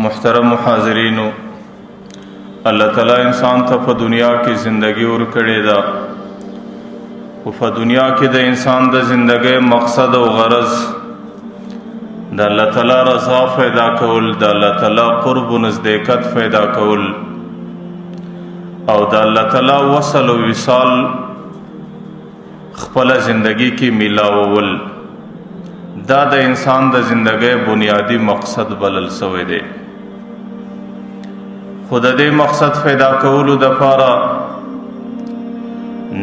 محترم حاضرینو، الله تعالی انسان ته په دنیا کې زندگی ورکړې ده او په دنیا کې د انسان د زندګۍ مقصد او غرض د الله تعالی رضا پیدا کول، د الله تعالی قرب و نزدېکت پیدا کول او د الله تعالی وصل او وصال خپل زندگی کې ملاول، دا د انسان د زندګۍ بنیادی مقصد بلل شوی دی. خو د دې مقصد پیدا کولو دپاره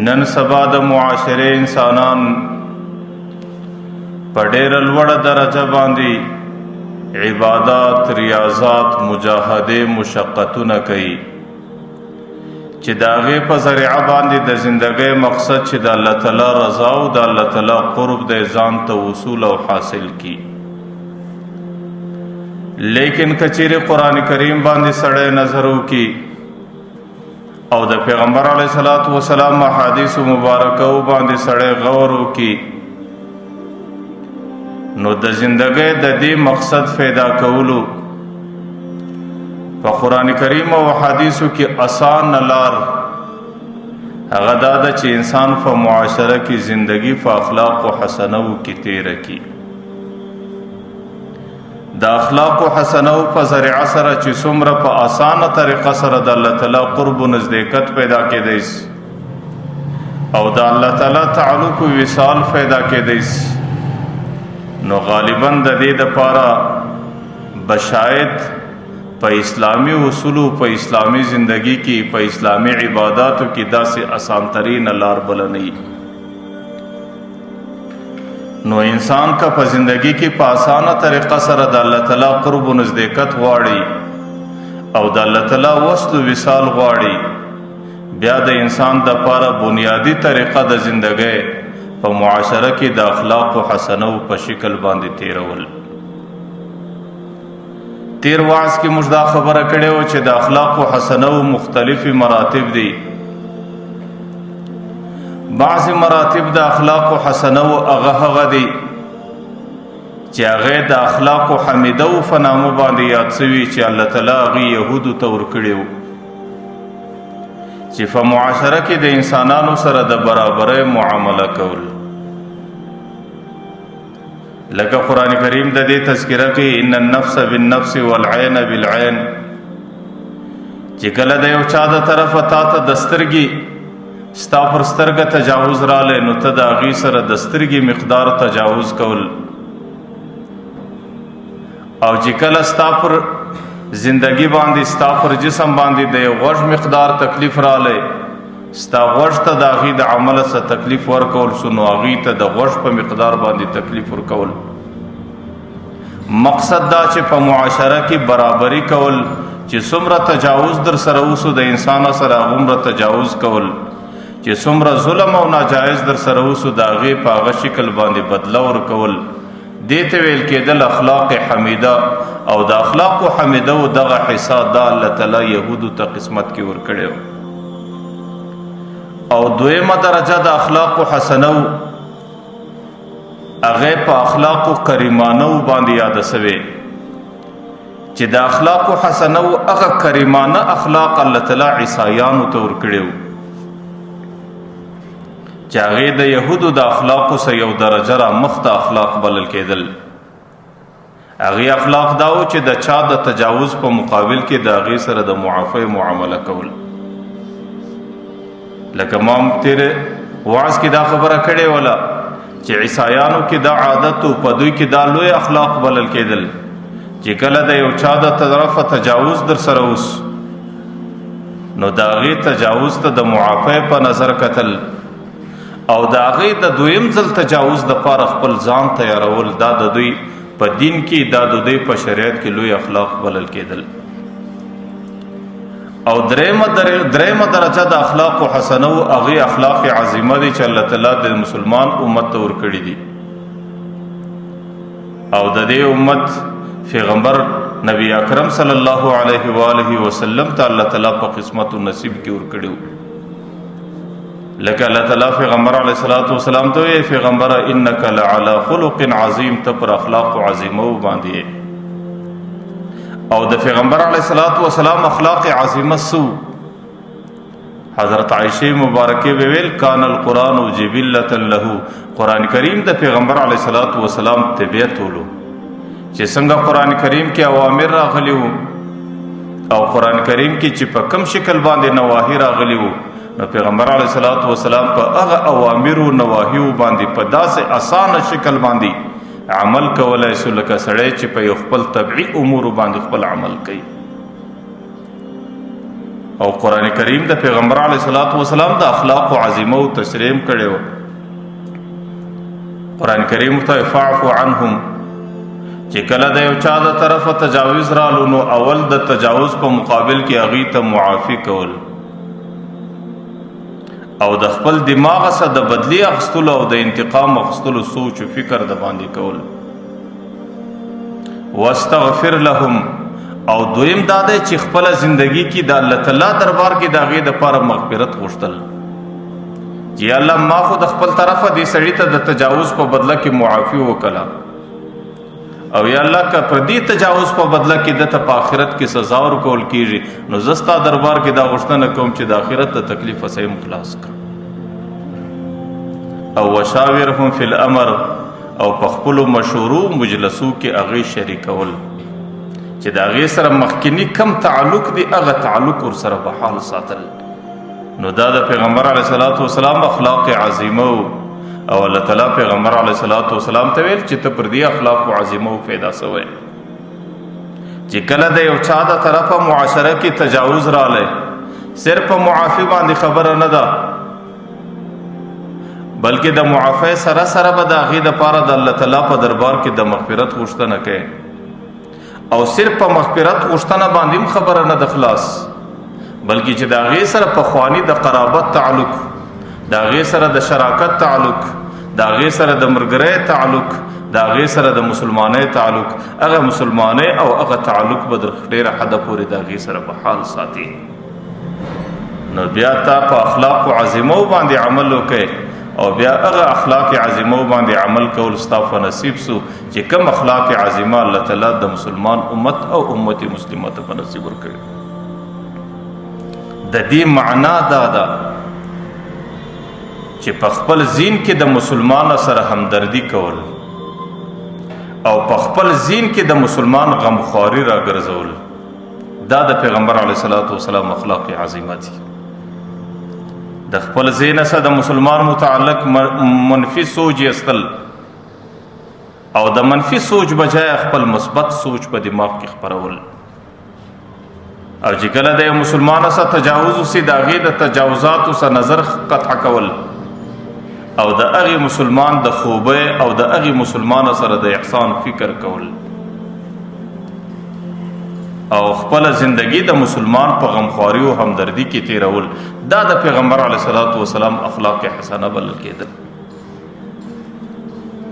نن سبا د معاشرې انسانان په ډېره لوړه درجه باندې عبادات، ریاضات، مجاهدې، مشقتونه کوي چې د هغې په ذریعه باندې د زندګۍ مقصد چې د الله تعالی رضا او د الله تعالی قرب دی ځان ته وصول او حاصل کی. لیکن کچېرې قرآن کریم باندې سړی نظر وکړي او د پیغمبر علیه الصلاة والسلام احادیث مبارکو باندې سړی غور وکړي نو د زندګۍ د دې مقصد پیدا کولو په قرآن کریم او احادیثو کې آسان لار هغه دا ده چې انسان په معاشره کې زندگی په اخلاق او حسنو کې تیره کړي. د اخلاق او حسنو په ذریعه سره چې څومره په اسانه طریقه سره د الله تعالی قرب و نزدېکت پیدا کېدای سي او د الله تعالی تعلق او وصال پیدا کېدای سي، نو غالبا د دې دپاره بشاید په اسلامي اصولو، په اسلامي زندگی کې، په اسلامي عباداتو کې داسې اسان ترین لار بله نه وي. نو انسان که په زندگی کې په اسانه طریقه سره د الله تعالی قرب و نزدېکت غواړي او د الله تعالی وصل و وصال غواړي، بیا د انسان د پاره بنیادی طریقه د زندګۍ په معاشره کې د اخلاق او حسنو په شکل باندې تیرول. تیر وعظ کې موږ دا خبره کړې وه چې د اخلاق او حسنو مختلفې مراتب دي. بعضې مراتب د اخلاق او حسنو هغه هغه دي چې هغه د اخلاق او حمیده په نامه باندې یاد سوي چې الله تعالی هغې یهودو ته ورکړي وو چې په معاشره کې د انسانانو سره د برابرۍ معامله کول. لکه قرآن کریم د دې تذکره کوي، ان النفس بالنفس والعین بالعین، چې کله د یو چا د طرفه تا ته د سترګې ستا پر سترګه تجاوز رالی نو ته د هغې سره د سترګې مقدار تجاوز کول، او چې کله ستا پر زندگی باندې، ستا پر جسم باندې د یو غوږ مقدار تکلیف رالی، ستا غوږ ته د هغې د عمله څه تکلیف ورکول سو نو هغې ته د غوږ په مقدار باندې تکلیف ورکول. مقصد دا چې په معاشره کې برابري کول، چې څومره تجاوز در سره وسو د انسان سره هغومره تجاوز کول، چې څومره ظلم او ناجایز در سره وسو د هغې په هغه شکل باندې بدله ورکول، دې ته ویل کېدل اخلاق حمیده. او د اخلاق حمیده و دغه حصه دا الله تعالی یهودو ته قسمت کې ورکړی. او دویمه درجه د اخلاق حسنو هغه په اخلاق کریمانو باندې یاد سوې چې د اخلاق حسنو هغه کریمانه اخلاق الله تعالی عیسایانو ته ورکړي چې هغه د یهودو د اخلاقو سره یو درجه را مخته اخلاق بلل کېدل. هغه اخلاق دا و چې د چا د تجاوز په مقابل کې د هغې سره د معافی معامله کول. لکه ما تېر وعظ کې دا خبره کړې وله چې عیسایانو کې دا عادت و، په دوی کې دا لوی اخلاق بلل کېدل چې کله د یو چا د طرفه تجاوز در سره اوس نو د هغې تجاوز ته د معافی په نظر کتل او د هغې د دویم ځل تجاوز دپاره خپل ځان تیارول، دا د دوی په دین کې، دا د دوی په شریعت کې لوی اخلاق بلل کېدل. او درېیمه درجه د اخلاق حسنو هغې اخلاق عظیمه دي چې الله تعالی د مسلمان امت ته ورکړي دي او د دې امت پیغمبر نبی اکرم صلی الله علیه و آله وسلم ته الله تعالی په قسمت او نصیب کې ورکړي. لکه الله تعالی پیغمبر علیه الصلاۃ والسلام ته وی، پیغمبر انک لعلی خلق عظیم، ته پر اخلاق عظیمه باندې. او د پیغمبر علیه الصلاۃ والسلام اخلاق عظیمه سو. حضرت عائشه مبارکه ویل کان القرآن جبلۃ له، قرآن کریم د پیغمبر علیه الصلاۃ والسلام طبیعت ولو چې څنګه قرآن کریم کې اوامر راغلي وو او قرآن کریم کې چې په کم شکل باندې نواهی راغلي وو، نو پیغمبر علیه الصلاۃ والسلام په هغه اوامر او نواهی باندې په داسې اسانه شکل باندې عمل کولای سو لکه سړی چې په یو خپل طبعي امور باندې خپل عمل کوي. او قرآن کریم د پیغمبر علیه الصلاۃ والسلام د اخلاق عظیمه او تشریح کړو. قرآن کریم ته فاعف عنهم، چې کله د یو چا د طرفه تجاوز رالو نو اول د تجاوز په مقابل کې هغې ته معافي کول او د خپل دماغ سره د بدلی اخیستلو او د انتقام اخیستلو سوچ او فکر د باندې کول. واستغفر لهم، او دویم دا دی چې خپله زندگی کې د الله تعالی دربار کې د هغې دپاره مغفرت غوښتل چې الله ما خو د خپل طرفه دې سړي ته د تجاوز په بدله کې معافي وکړه، او یا الله که پر دې تجاوز په بدله کې دته په آخرت کې سزا ورکول کیږي نو زه ستا دربار کې دا غوښتنه کوم چې د آخرت د تکلیف څخه یې خلاص کړه. او وشاورهم فی الامر، او په خپلو مشورو مجلسو کې هغې شریکول چې د هغې سره مخکینی کم تعلق دی هغه تعلق ورسره بحال ساتل. نو دا د پیغمبر علیه الصلاۃ والسلام اخلاق عظیمه. او الله تعالی پیغمبر علیه الصلاۃ والسلام ته ویل چې ته پر دې اخلاق عظیمه پیدا سوی. چې کله د یو چا د طرفه معاشره کې تجاوز رالی، صرف په معافي باندې خبره نه ده، بلکې د معافی سره سره به د هغې دپاره د الله تعالی په دربار کې د مغفرت غوښتنه کوي. او صرف په مغفرت غوښتنه باندې هم خبره نه ده خلاص، بلکې چې د هغې سره پخوانی د قرابت تعلق، د هغې سره د شراکت تعلق، د هغې سره د مرګرۍ تعلق، د هغې سره د مسلمانۍ تعلق، هغه مسلمانۍ او هغه تعلق به در ډېره حده پورې د هغې سره بحال ساتي. نو بیا تا په اخلاق عظیمو باندې عمل وکړې او بیا هغه اخلاق عظیمو باندې عمل کول ستا په نصیب سو چې کوم اخلاق عظیمه الله تعالی د مسلمان امت او امت مسلمه ته په نصیب ورکړي. د دې معنا دا ده چې په خپل ذهن کې د مسلمان سره همدردي کول او په خپل ذهن کې د مسلمان غمخواري راګرځول، دا د پیغمبر علیه الصلاۃ والسلام اخلاق عظیمه دي. د خپل ذهن سره د مسلمان متعلق منفي سوچ استل او د منفي سوچ بجای خپل مثبت سوچ په دماغ کې خپرول. او چې کله د مسلمان سره تجاوز وسي د هغې د تجاوزاتو سره نظر قطع کول او د هغې مسلمان د خوبۍ او د هغې مسلمان سره د احسان فکر کول او خپل زندگی د مسلمان په غمخواري او همدردي کې تیرول، دا د پیغمبر علیه الصلاۃ والسلام اخلاق حسنه بلل کېدل.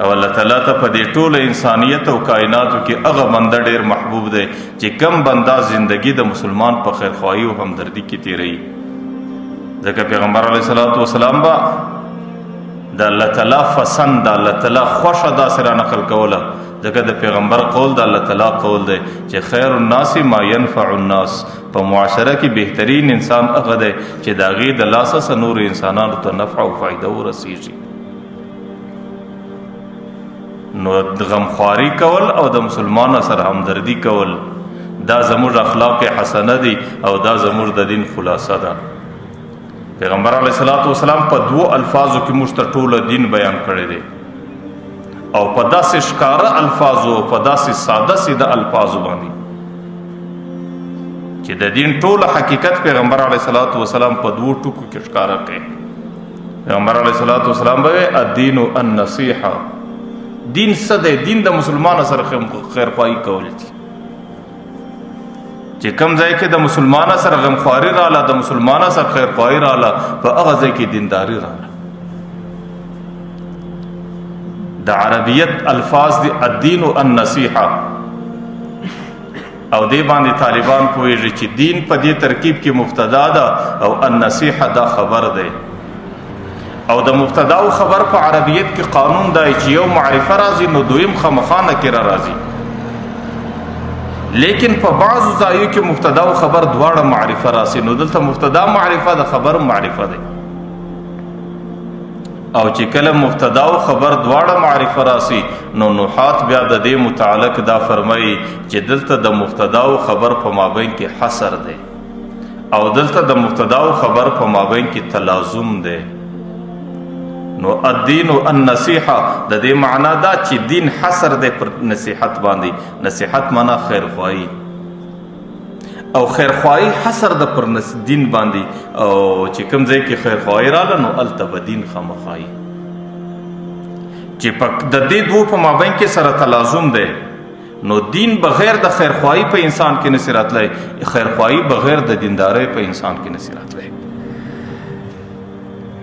او الله تعالی ته په دې ټوله انسانیت او کائناتو کې هغه بنده ډېر محبوب دی چې کم بنده زندگی د مسلمان په خیرخواهي او همدردي کې تیروي. ځکه پیغمبر علیه الصلاۃ والسلام به د الله تعالی فسند، د الله تعالی خوښه داسې را نقل کوله، ځکه د پیغمبر قول د الله تعالی قول دی چې خیر الناس ما ينفع الناس. په معاشره کې بهترین انسان هغه دی چې د هغې د لاسه څخه نورو انسانانو ته نفع او فایده ورسیږي. نو غمخواري کول او د مسلمان سره همدردي کول دا زموږ اخلاق حسنه دي او دا زموږ د دین خلاصه ده. پیغمبر علیه الصلاۃ والسلام په دوو الفاظو کې موږ ته ټوله دین بیان کړی دی او په داسې ښکاره الفاظو او په داسې ساده سیده الفاظو باندې چې د دین ټوله حقیقت پیغمبر علیه الصلاۃ والسلام په دوو ټکو کې ښکاره کړي. پیغمبر علیه الصلاۃ والسلام به الدین النصیحه، دین څه دی؟ دین د مسلمان سره خیرخواهي کول دي. چې کوم ځای کې د مسلمان سره غمخواري رااله، د مسلمان سره خیرخواهي رااله، په هغه ځای کې دینداري رااله. د عربیت الفاظ دی الدین النصیحه، او دې باندې طالبان پوهیږي چې دین په دې ترکیب کې مبتدا ده او النصیحه دا خبر دی. او د مبتدا او خبر په عربیت کې قانون دی چې یو معرفه راځي نو دویم خامخا نکره راځي. لیکن په بعضو ځایو کې مبتدا او خبر دواړه معرفه راسي، نو دلته مبتدا معرفه ده، خبر معرفه ده. او چې کله مبتدا او خبر دواړه معرفه راسي نو نحات بیا د دې متعلق دا فرمایي چې دلته د مبتدا او خبر په مابین کې حصر دی، او دلته د مبتدا او خبر په مابین کې تلازم دی. نو الدین النصیحه د دې معنا دا چې دین حصر دی پر نصیحت باندې. نصیحت معنا خیرخواهي، او خیرخواهي حصر ده پر دین باندې، او چې کوم ځای کې خیرخواهي راله نو هلته به دین خامخایي. چې د دې دوو په مابین کې سره تلازم دی، نو دین بغیر د خیرخواهي په انسان کې نسی راتلی، خیرخواهي بغیر د دیندارۍ په انسان کې نسی راتلی.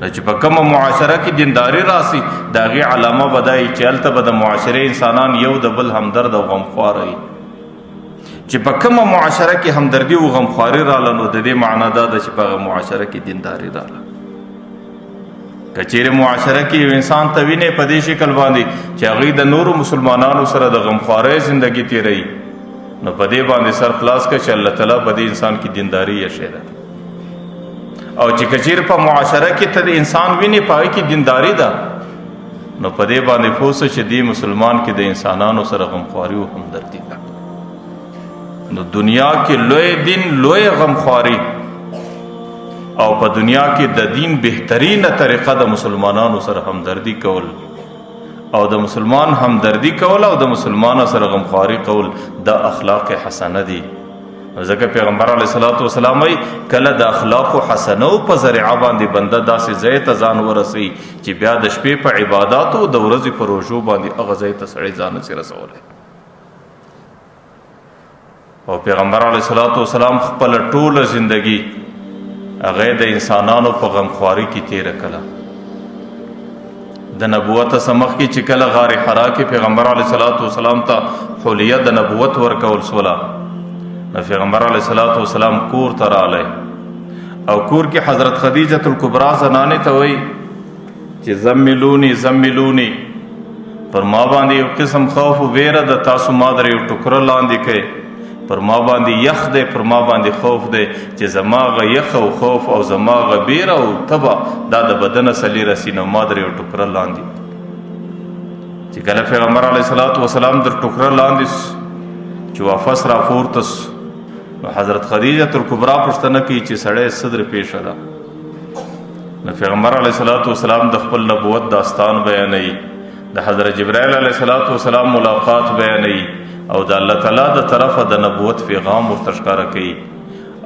چې په کومه معاشره کې دینداري راسي د هغې علامه به دا وي چې هلته به د معاشرې انسانان یو د بل همدرد او غمخواره وي. چې په کومه معاشره کې همدردي او غمخواري راله نو د دې معنا دا ده چې په هغه معاشره کې دینداري راله. که چیرې معاشره کې یو انسان ته وینې په دې شکل باندې چې هغوی د نورو مسلمانانو سره د غمخوارۍ زندګي تېروي، نو په دې باندې سر خلاص کړه چې الله تعالی په دې انسان کې دینداري ایښې ده. او چې کچیر په معاشره کې ته د انسان وینې په هغې کې دینداري ده، نو په دې باندې پوه سه چې دې مسلمان کې د انسانانو سره غمخواري او همدردي ده. نو دنیا کې لوی دین، لوی غمخواري، او په دنیا کې د دین بهترینه طریقه د مسلمانانو سره همدردي کول، او د مسلمان همدردي کول او د مسلمان سره غمخواري کول د اخلاق حسنه دي. ځکه پیغمبر علیه الصلاة والسلام وایي کله د اخلاق حسنو په ذریعه باندې بنده داسې ځای ته ځان ورسوي چې بیا د شپې په عباداتو د ورځې په روژو باندې هغه ځای ته سړی ځان نسي رسولی. او پیغمبر علیه الصلاة والسلام خپله ټوله زندګي هغه د انسانانو په غمخواري کې تېره کړه. د نبوت څخه مخکې چې کله غار حرا کې پیغمبر علیه الصلاة والسلام ته حلیه د نبوت ورکول سوله، نو پیغمبر علیه الصلاة والسلام کور ته راغلی او کور کې حضرت خدیجة الکبرا زنانې ته وایي چې زملوني زملوني، پر ما باندې یو قسم خوف او ویره د تاسو ما در یو ټوکره لاندې کړئ، پر ما باندې یخ دی، پر ما باندې خوف دی چې زما غ یخ او خوف او زما غ بیره او تبه دا د بدن سلی رسی، نو ما در یو ټوکره لاندې. چې کله پیغمبر علیه الصلاة والسلام در ټوکره لاندې چې واپس را پورته سو، نو حضرت خدیجة الکبرا پوښتنه کوي چې سړی صدر پېښه ده. نو پیغمبر علیه الصلاة والسلام د خپل نبوت داستان بیانوي، د حضرت جبرائیل علیه الصلاة والسلام ملاقات بیانوي، او د الله تعالی د طرفه د نبوت پیغام ورته ښکاره کوي.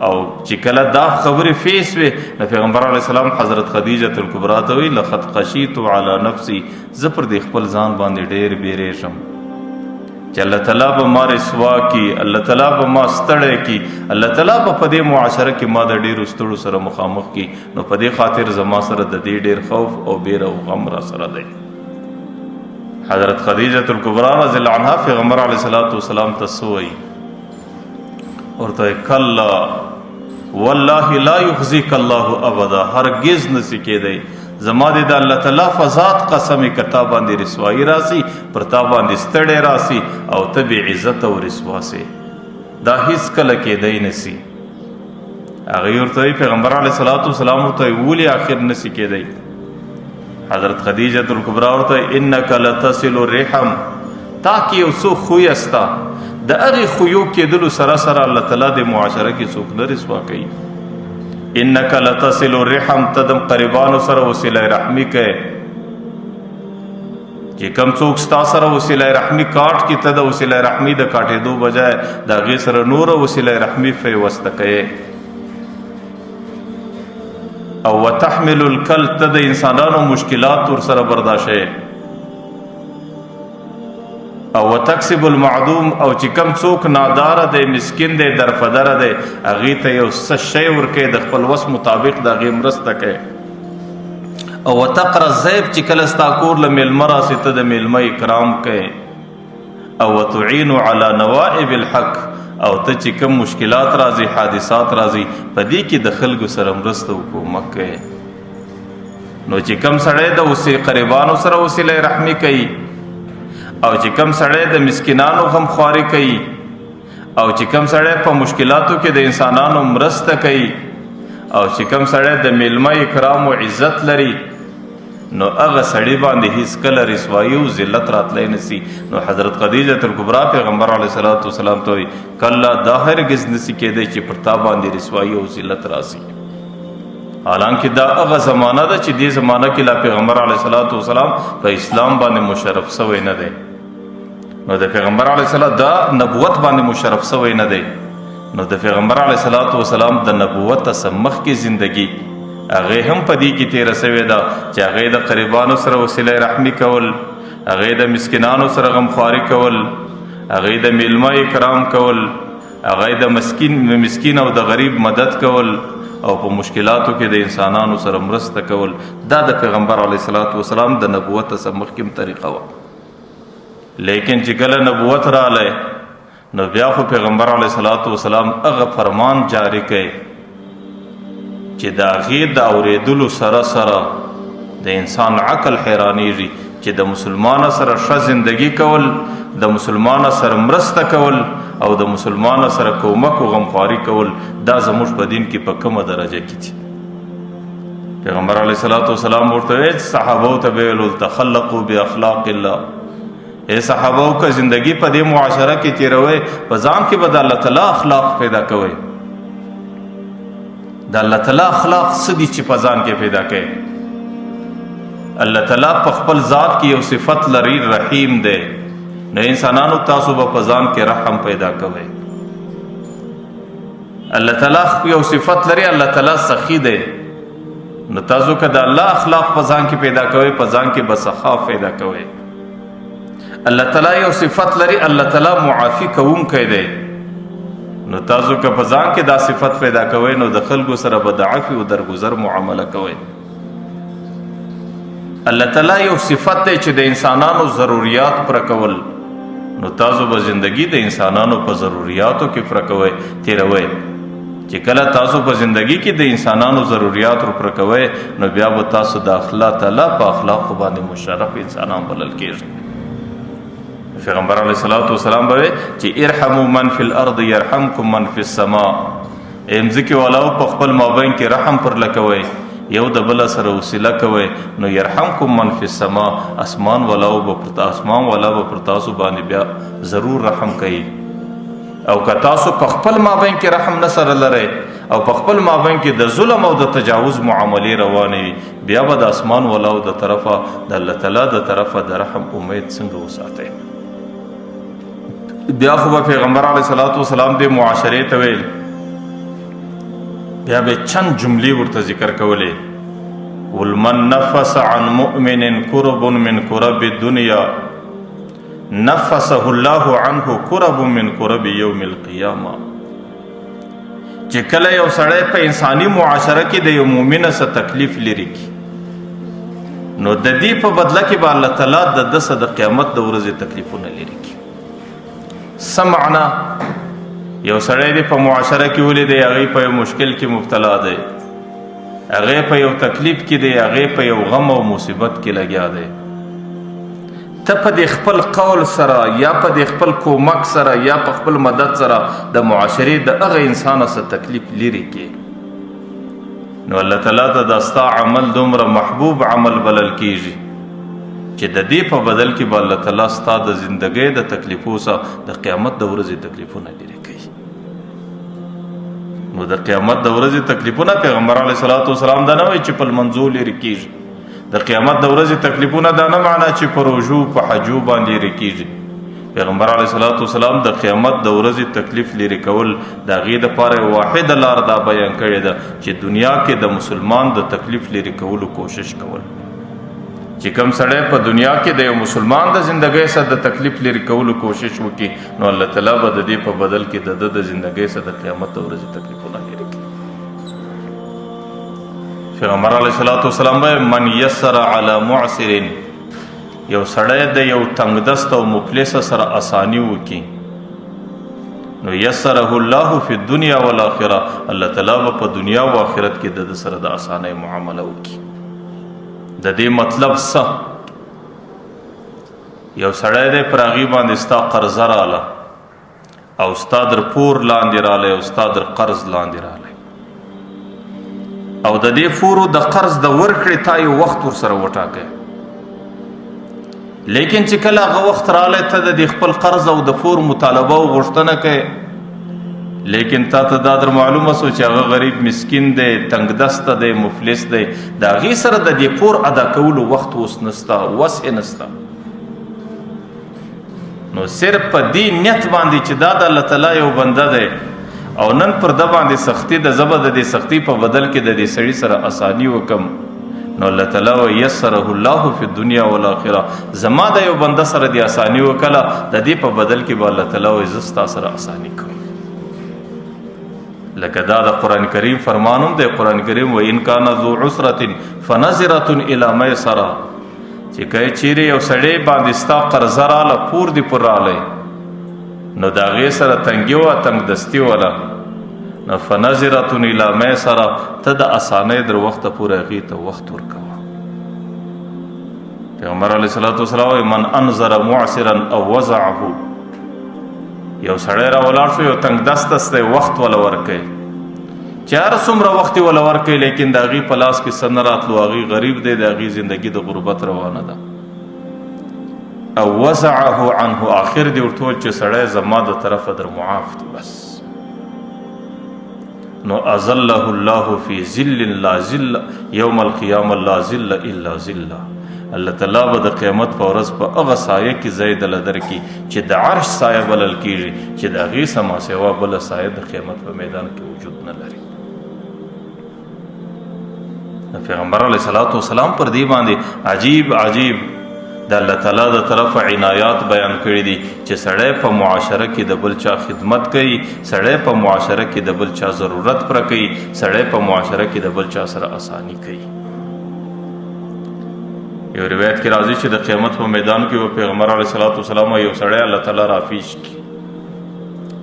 او چې کله دا خبرې فیس وې نو پیغمبر علیه السلام حضرت خدیجة الکبرا ته وایي لقد خشیت علی نفسي، زه پر دې خپل ځان باندې ډېر بیرېږم چې الله تعالی به ما رسوا کړي، الله تعالی به ما ستړی کړي، الله تعالی به په دې معاشره کې ما د ډېرو ستړو سره مخامخ کړي، نو په دې خاطر زما سره د دې ډېر خوف او بیره او غم را سره دی. حضرت خدیجة الکبرا رضی الله عنها پیغمبر علیه الصلاة والسلام ته څه وایي؟ ورته کلا والله لا یخزیک الله ابدا، هرګز نسی کېدی، زما دې د الله تعالی فزاد قسم که تا باندې رسوایی راسي، پر تا باندې ستړی راسي او ته بې عزت او رسوا سې، دا هیڅ کله کېدی نسی. هغې ورته وایي پیغمبر علیه الصلاة والسلام ورته وایي ولې آخر نسی کېدی؟ حضرت خدیجة الکبرا ورته انک لتصل الرحم، تا کې یو څو خویه سته، د هغې خویو کېدلو سره سره الله تعالی د معاشره کې څوک نه رسوا کوي. انک لتصل الرحم، ته د قریبانو سره وسیله رحمي کوې، چې کم څوک ستا سره وسیله رحمي کاټ کړي ته د وسیله رحمي د کاټېدو بجای د هغې سره نوره وسیله رحمي فیوسته کوې. او وتحمل الکل، ته د انسانانو مشکلات ورسره برداشت. او وتکسب المعدوم، او چې کم څوک ناداره دی، مسکین دی، درپدره دی، هغې ته یو څه شی ورکوي د خپل وس مطابق د هغې مرسته کوي. او وتقر الضیف، چې کله ستا کور له مېلمه راسي ته د مېلمه اکرام کوې. او وتعین علی نوائب الحق، او ته چې کوم مشکلات راځي، حادثات راځي، په دې کې د خلکو سره مرسته او کومک کوي. نو چې کم سړی د وسې قریبانو سره وسیله رحمي کوي، او چې کم سړی د مسکینانو غمخواري کوي، او چې کم سړی په مشکلاتو کې د انسانانو مرسته کوي، او چې کم سړی د میلمه اکرام او عزت لري، نو هغه سړی باندې هیڅ کله رسوایی او ذلت راتلی نسی. نو حضرت خدیجه الکبرى پیغمبر علیه الصلاۃ والسلام ته وایي کله دا هرګز نسی کېدی چې پر تا باندې رسوایی او ذلت راسي. حالانکه دا هغه زمانہ ده چې دې زمانہ کې لا پیغمبر علیه الصلاۃ والسلام په اسلام باندې مشرف سوی نه دی. نو د پیغمبر علیه السلام دا نبوت باندې مشرف سوی نه دی. نو د پیغمبر علیه الصلاۃ والسلام د نبوت څخه مخکې زندگی هغه هم په دې کې تیره سوې ده چې هغه د قریبانو سره وسیله رحمی کول، هغه د مسکینانو سره غمخواري کول، هغه د میلمه اکرام کول، هغه د مسکین او د غریب مدد کول، او په مشکلاتو کې د انسانانو سره مرسته کول. دا د پیغمبر علیه الصلاۃ والسلام د نبوت څخه مخکې طریقه وه. لیکن چې کله نبوت راغلی نو بیا خو پیغمبر علیه الصلاۃ والسلام هغه فرمان جاری کړ چې د هغې د اورېدلو سره سره د انسان عقل حیرانېږي چې د مسلمان سره ښه زندگی کول، د مسلمان سره مرسته کول، او د مسلمان سره کومک او غمخواري کول، دا زموږ په دین کې په کومه درجه کې دي. پیغمبر علیه الصلاۃ والسلام ورته ویل، صحابو ته به ویل تخلقوا باخلاق الله. اے صحابو که زندگی په دې معاشره کې تیروئ، په ځان کې به د الله تعالی اخلاق پیدا کوئ. د الله تعالی اخلاق څه دي چې په ځان کې پیدا کوي؟ الله تعالی په خپل ذات کې یو صفت لري، رحیم دی. نو انسانانو تاسو به په ځان کې رحم پیدا کوئ. الله تعالی یو صفت لري، الله تعالی سخی دی. نو تاسو که د الله اخلاق په ځان کې پیدا کوئ، په ځان کې به سخا پیدا کوئ. الله تعالی یو صفت لري، الله تعالی معافي کوونکی دی. نو تاسو که په ځان کې دا صفت پیدا کوئ، نو د خلکو سره به د عفو او درګذر معامله کوئ. الله تعالی یو صفت دی چې د انسانانو ضروریات پوره کول، نو تاسو به زندگی د انسانانو په ضروریاتو کې پوره کوئ، تېروئ. چې کله تاسو په زندگی کې د انسانانو ضروریات پوره کوئ، نو بیا به تاسو د الله تعالی په اخلاقو باندې مشرف انسانان بلل کېږئ. پیغمبر علیه الصلاۃ والسلام به چې ارحموا من فی الارض یرحمکم من فی السماء. امزکی والاو په خپل مابین کې رحم پر لکوي، یو د بل سره وسیله کوي، نو یرحمکم من فی السماء، اسمان والاو به پر اسمان والا به پر تاسو باندې بیا ضرور رحم کوي. او که تاسو په خپل مابین کې رحم نه سره لرئ او په خپل مابین کې د ظلم او د تجاوز معاملې روانې وي، بیا به د اسمان والاو د طرفه د الله تعالی د طرفه د رحم امید څنګه وساتئ؟ بیا خو به پیغمبر علیه الصلاۃ والسلام د معاشرې ته ویل، بیا به چند جملې ورته ذکر کولې. ولمن نفس عن مؤمن کرب من کرب الدنیا نفسه الله عنه کرب من کرب یوم القیامه. چې کله یو سړی په انساني معاشره کې د یو مؤمن سره تکلیف لري کی، نو د دې په بدله کې به الله تعالی د ده سره د قیامت د ورځې تکلیفونه لري کی. سمعنا یو سړی دی په معاشره کې ولیدی، هغې په یو مشکل کې مبتلا دی، هغې په یو تکلیف کې دی، هغې په یو غم او مصیبت کې لګیا دی. ته په دې خپل قول سره یا په دې خپل کومک سره یا په خپل مدد سره د معاشرې د هغه انسان سره تکلیف لرې کې، نو الله تعالی ته دا ستا عمل دومره محبوب عمل بلل کیږي چې د دې په بدل کې به الله تعالی ستا د زندګۍ د تکلیفو سره د قیامت د ورځې تکلیفونه لرې کوي. نو د قیامت د ورځې تکلیفونه پیغمبر علیه الصلاۃ والسلام دا نه وایي چې په لمانځو لرې کیږي. د قیامت د ورځې تکلیفونه دا نه معنا چې په روژو په حجو باندې لرې کیږي. پیغمبر علیه الصلاۃ والسلام د قیامت د ورځې تکلیف لرې کول د هغې دپاره واحده لار دا بیان کړې ده چې دنیا کې د مسلمان د تکلیف لرې کولو کوشش کول. چې کوم سړی په دنیا کې د یو مسلمان د زندګۍ سره د تکلیف لرې کولو کوشش وکړي، نو الله تعالی به د دې په بدل کې د ده د زندګۍ سره د قیامت د ورځې تکلیفونه لرې کړي. پیغمبر علیه الصلاۃ والسلام وایي من یسر علی معسر، یو سړی د یو تنګدست او مفلس سره اساني وکړي، نو یسره الله فی الدنیا والآخرة، الله تعالی به په دنیا او آخرت کې د ده سره د اسانۍ معامله وکړي. د دې مطلب څه؟ یو سړی دی پر هغې باندې ستا قرضه راله او ستا در پور لاندې رالی او ستا در قرض لاندې رالی، او د دې فورو د قرض د ورکړې تا یو وخت ورسره وټاکه. لیکن چې کله هغه وخت رالی ته د دې خپل قرض او د فور مطالبه او غوښتنه کوې، لیکن تا ته دا در معلومه سو چې هغه غریب مسکین دی، تنگ دسته دی، مفلس دی، د هغې سره د دې پور ادا کولو وخت اوس نسته، وس یې نسته. نو صرف په دې نیت باندې چې دا د الله تعالی یو بنده دی او نن پر ده باندې سختی د زبر د دې سختی په بدل کې د دې سړي سره اساني وکم، نو الله تعالی و یسره الله فی الدنیا والآخرة، زما د یو بنده سره د اساني وکړه، د دې په بدل کې به الله تعالی وایي زه ستا سره اساني کوم. لکه دا د قرآن کریم فرمانوم دی، قرآن کریم و ان کان ذو عسرة فنظرة الی میسرة، چې که چیرې یو سړی باندې ستا قرضه راله، پور دې پر رالی، نو د هغې سره تنګي وه، تنګ دستي وله، نو فنظرة الی میسرة، ته د اسانۍ در وخته پورې هغې ته وخت ورکوه. پیغمبر علیه الصلاة والسلام وایي من انظر معسرا او وضعه، یو سړی را ولاړ شو، یو تنګ دسته دی، وخت وله ورکوي، چې هر څومره وخت یې وله ورکوي، لیکن د هغې په لاس کې څه نه راتلو، هغې غریب دی، د هغې زندګي د غربت روانه ده. او وضعه عنه، آخر دې ورته وویل چې سړی زما د طرفه در معاف دی بس. نو اظله الله فی ظل لا ظل یوم القیامة لا ظل الا ظله، الله تعالی به د قیامت په ورځ په هغه سایه کې ځای دله درکړي چې د عرش سایه بلل کېږي، چې د هغې سما سوا بله سایه د قیامت په میدان کې وجود نه لري. د پیغمبر علیه الصلاة والسلام پر دې باندې عجیب عجیب د الله تعالی د طرفه عنایات بیان کړي دي چې سړی په معاشره کې د بل چا خدمت کوي، سړی په معاشره کې د بل چا ضرورت پوره کوي، سړی په معاشره کې د بل چا سره اساني کوي. یو روایت کې راځي چې د قیامت په میدان کې به پیغمبر علیه الصلاة والسلام یو سړی الله تعالی رافیش کړي،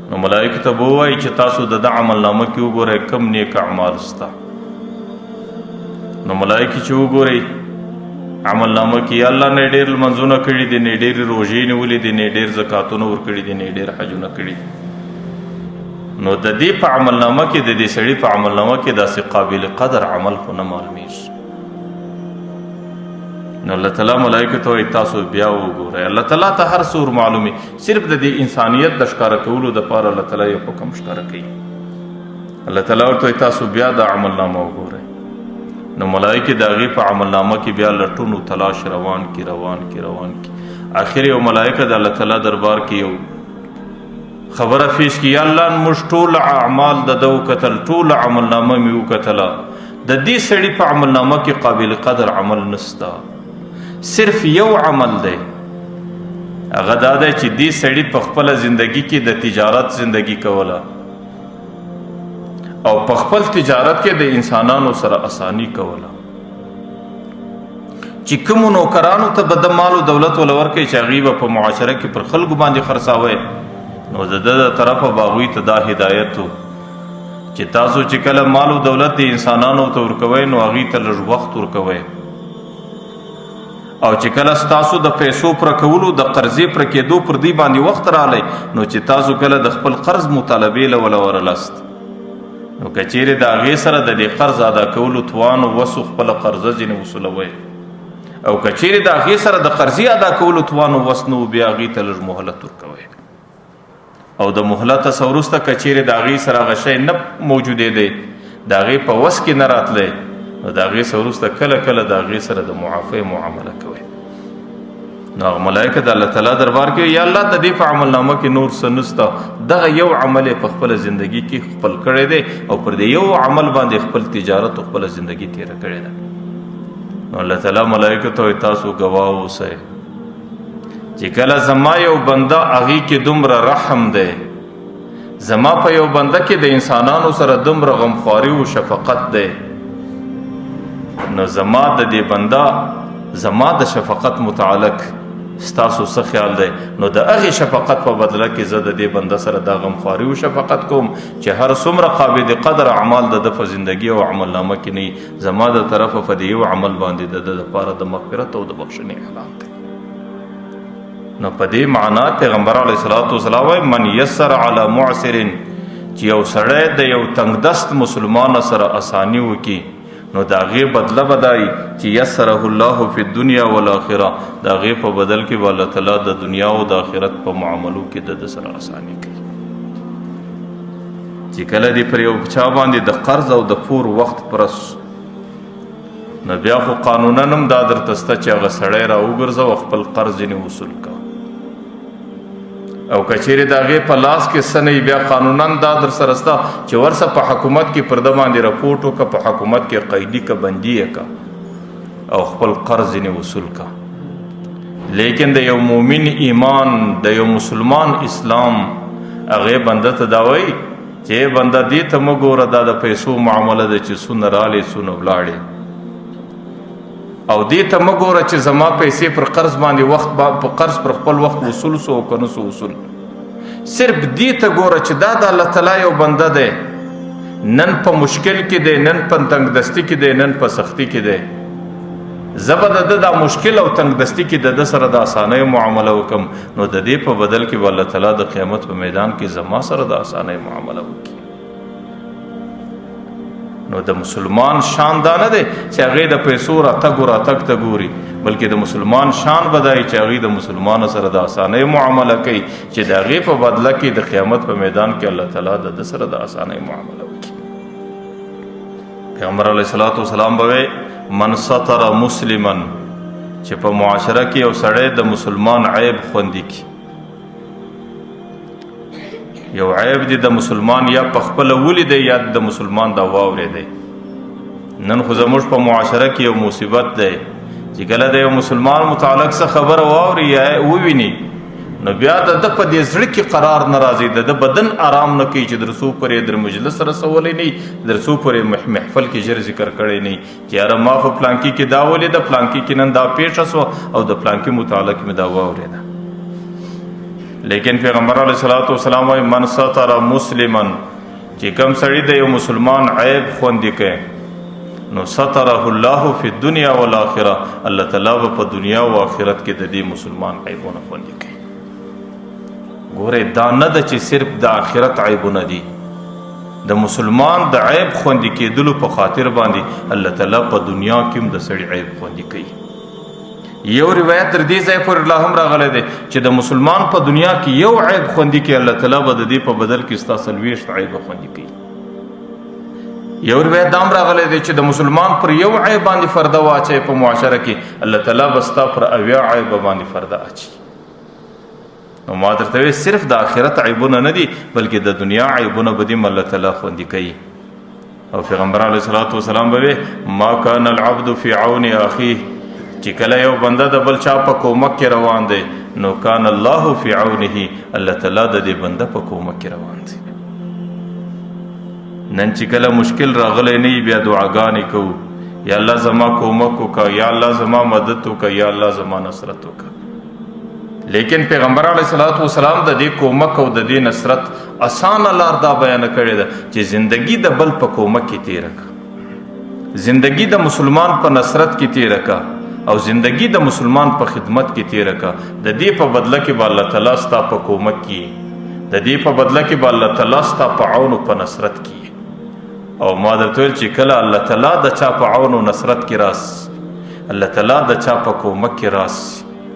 نو ملایکو ته به ووایي چې تاسو د ده عملنامه کې وګورئ کم نیک اعمال سته. نو ملایکې چې وګورئ عملنامه کې یا الله نه ډېر لمونځونه کړي دي، نه ډېرې روژې نیولې دي، نه ډېر زکاتونه ورکړي دي، نه ډېر حجونه کړي دي، نو د دې په عملنامه کې، د دې سړي په عملنامه کې داسې قابل قدر عمل خو نه معلومیږي. نو الله تعالی ملایکو ته وایي تاسو بیا وګورئ. الله تعالی ته هر څه ور معلومي، صرف د دې انسانیت د ښکاره کولو دپاره الله تعالی یو حکم ښکاره کوي. الله تعالی ورته وایي تاسو بیا د عملنامه وګورئ. نو ملایکې د هغې په عملنامه کې بیا لټون او تلاش روان کړي روان کړي روان کړي. اخر یو ملایکه د الله تعالی دربار کې یو خبره پیش کړي، یا الله موږ ټول اعمال د ده وکتل، ټول عملنامه مې وکتله، د دې سړي په عملنامه کې قابل قدر عمل نسته، صرف یو عمل دی، هغه دا دی چې دې سړي په خپله زندگی کې د تجارت زندگی کوله او په خپل تجارت کې د انسانانو سره اسانی کوله، چې کومو نوکرانو ته به د مال او دولت وله ورکوي چې هغوی به په معاشره کې پر خلکو باندې خرڅاوی، نو د ده د طرفه به هغوی ته دا هدایت و چې تاسو چې کله مال او دولت د انسانانو ته ورکوئ نو هغوی ته لږ وخت ورکوئ، او چې کله ستاسو د پیسو پر کولو د قرضې پر کېدو پر دې باندې وخت رالی، نو چې تاسو کله د خپل قرض مطالبې له وله ورلست، نو که چیرې د هغې سره د دې قرض ادا کولو توان او وسو خپله قرضه ځینې وصولوئ، او که چیرې د هغې سره د قرضې ادا کولو توان او وس نه و، بیا هغې ته لږ مهلت ورکوئ، او د مهلت څخه وروسته که چیرې د هغې سره هغه شی نه موجودېدی، د هغې په وس کې نه راتلی، نو د هغې څخه وروسته کله کله د هغې سره د معافۍ معامله کوئ. نو هغه ملایکه د الله تعالی دربار کې یا الله د دې په عملنامه کې نور څه نشته، دغه یو عمل یې په خپله زندګي کې خپل کړی دی او پر دې یو عمل باندې خپل تجارت او خپله زندګي تېره کړې ده. نو الله تعالی ملایکو ته وایي تاسو ګواه اوسئ چې کله زما یو بنده هغې کې دومره رحم دی، زما په یو بنده کې د انسانانو سره دومره غمخواري او شفقت دی، نو زما د دې بنده زما د شفقت متعلق ستاسو څه خیال دی؟ نو د هغې شفقت په بدله کې زه د دې بنده سره دا غمخواري او شفقت کوم چې هر څومره قابل قدر اعمال د ده په زندګي او عملنامه کې نه وي، زما د طرفه په دې یو عمل باندې د ده دپاره د مغفرت او د بخښنې اعلان دی. نو په دې معنا پیغمبر علیه الصلاة والسلام وایي من یسر علی معسر، چې یو سړی د یو تنګدست مسلمان سره اساني وکړي نو د هغې بدله به دا وي چې یسره الله فی الدنیا والآخره، د هغې په بدل کې به الله تعالی د دنیا او د آخرت په معاملو کې د ده سره اساني کوي. چې کله دې پر یو چا باندې د قرض او د پور وخت پرس، نو بیا خو قانونا هم دا درته سته چې هغه سړی را وګرځه او خپل قرض یې وصول کا، او که چیرې د هغې په لاس کې څه نه وي بیا قانونا دا در سره سته چې ورسه په حکومت کې پر ده باندې رپورټ وکړه، په حکومت کې قیدي که بندي یې که او خپل قرض یې وصول کا. لیکن د یو مؤمن ایمان، د یو مسلمان اسلام هغې بنده ته دا وایي چې بنده دې ته مه ګوره، دا د پیسو معامله ده چې څونه راغلې څونه ولاړې، او دې ته مه ګوره چې زما پیسې پر قرض باندې وخت په قرض پر خپل وخت وصول سو او که نه سو وصول. صرف دې ته ګوره چې دا د الله تعالی یو بنده دی، نن په مشکل کې دی، نن په تنګدستي کې دی، نن په سختی کې دی، زه به د ده دا مشکل او تنګدستي کې د ده سره د اسانۍ معامله وکړم، نو د دې په بدل کې به الله تعالی د قیامت په میدان کې زما سره د اسانۍ معامله وکړي. نو د مسلمان شان دا نه دی چې هغې د پیسو راتګ و راتګ ته ګوري، بلکې د مسلمان شان به دا وي چې هغې د مسلمان سره د اسانۍ معامله کوي، چې د هغې په بدله کې د قیامت په میدان کې الله تعالی د ده سره د اسانۍ معامله وکړي. پیغمبر علیه الصلاة والسلام به وایي من ستر مسلما، چې په معاشره کې یو سړی د مسلمان عیب خوندي کړي، یو عیب دی د مسلمان یا په خپله ولیدی یا د مسلمان دا واورېدی. نن خو زموږ په معاشره کې یو مصیبت دی چې کله د یو مسلمان متعلق څه خبره واوري یا وویني، نو بیا د ده په دې زړه کې قرار نه راځي، د ده بدن آرام نه کوي چې در څو پورې در مجلس رسولی نه، در څو پورې محفل کې ژر ذکر کړی نه چې یاره ما خو پلانکي کې دا ولیده، پلانکي کې نن دا پېښه سوه او د پلانکي متعلق مې دا واورېده. لیکن پیغمبر علیه الصلاة والسلام وایي من ستر مسلما، چې کوم سړی د یو مسلمان عیب خوندي کوي نو ستره الله فی الدنیا والآخرة، الله تعالی به په دنیا او آخرت کې د دې مسلمان عیبونه خوندي کوي. ګورئ دا نه ده چې صرف د آخرت عیبونه دي، د مسلمان د عیب خوندي کېدلو په خاطر باندې الله تعالی په دنیا کې هم د سړي عیب خوندي کوي. یو روایت تر دې ځای پورې لا هم راغلی دی چې د مسلمان په دنیا کې یو عیب خوندي کوي، الله تعالی به د دې په بدل کې ستا 40 عیب خوندي کوي. یو روایت دا هم راغلی دی چې د مسلمان پر یو عیب باندې فرده واچوي په معاشره کې، الله تعالی به ستا پر 70 عیب باندې فرده اچوي. نو ما درته ویل صرف د آخرت عیبونه نه دي، بلکې د دنیا عیبونه به دې هم الله تعالی خوندي کوي. او پیغمبر علیه الصلاة والسلام به وایي ما کان العبد فی عون اخیه، چې کله یو بنده د بل چا په کومک کې روان دی نو کان الله فی عونه، الله تعالی د دې بنده په کومک کې روان دی. نن چې کله مشکل راغلی نه بیا دعاګانې کوو، یا الله زما کومک وکړه، یا الله زما مدد وکړه، یا الله زما نصرت وکړه. لیکن پیغمبر علیه الصلاة والسلام د دې کومک او د دې نصرت اسانه لار دا بیان کړې ده چې زندگی د بل په کومک کې تیره کړه، زندگی د مسلمان په نصرت کې تیره کړه، او زندگی د مسلمان په خدمت کې تیره کړه. د دې په بدله کې به الله تعالی ستا په کومک کې، د دې په بدله کې به الله تعالی ستا په عون او په نصرت کې. او ما درته ویل چې کله الله تعالی د چا په عون او نصرت کې راس، الله تعالی د چا په کومک کې راس،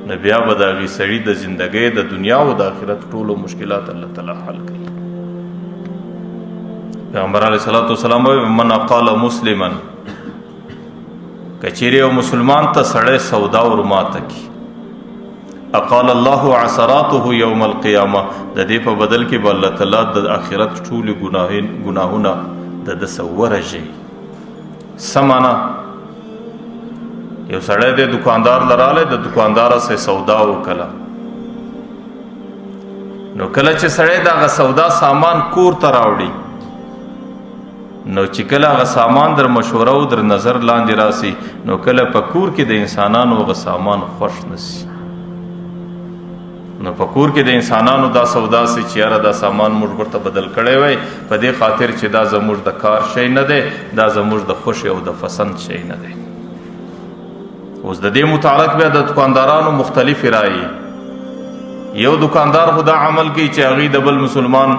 نو بیا به د هغې سړي د زندګۍ د دنیا او د آخرت ټولو مشکلات الله تعالی حل کوي. پیغمبر علیه الصلاة والسلام وایي من قال مسلما، که چیرې یو مسلمان ته سړی سودا ورماته کړي، اقال الله عثراته یوم القیامه، د دې په بدل کې به الله تعالی د آخرت ټولې ګناهونه د ده څخه ورژوي. څه معنا؟ یو سړی دی دکاندار له راغلی، د دکاندار سره سودا وکړه، نو کله چې سړی د هغه سودا سامان کور ته راوړي، نو چې کله هغه سامان در مشوره او در نظر لاندې راسي، نو کله په کور کې د انسانانو هغه سامان خوښ نه سي، نو په کور کې د انسانانو دا سودا سي چې یاره دا سامان موږ ورته بدل کړی وای، په دې خاطر چې دا زموږ د کار شی نه دی، دا زموږ د خوښې او د پسند شی نه دی. اوس د دې متعلق بیا د دکاندارانو مختلفې رایې. یو دکاندار خو دا عمل کوي چې هغوی د بل مسلمان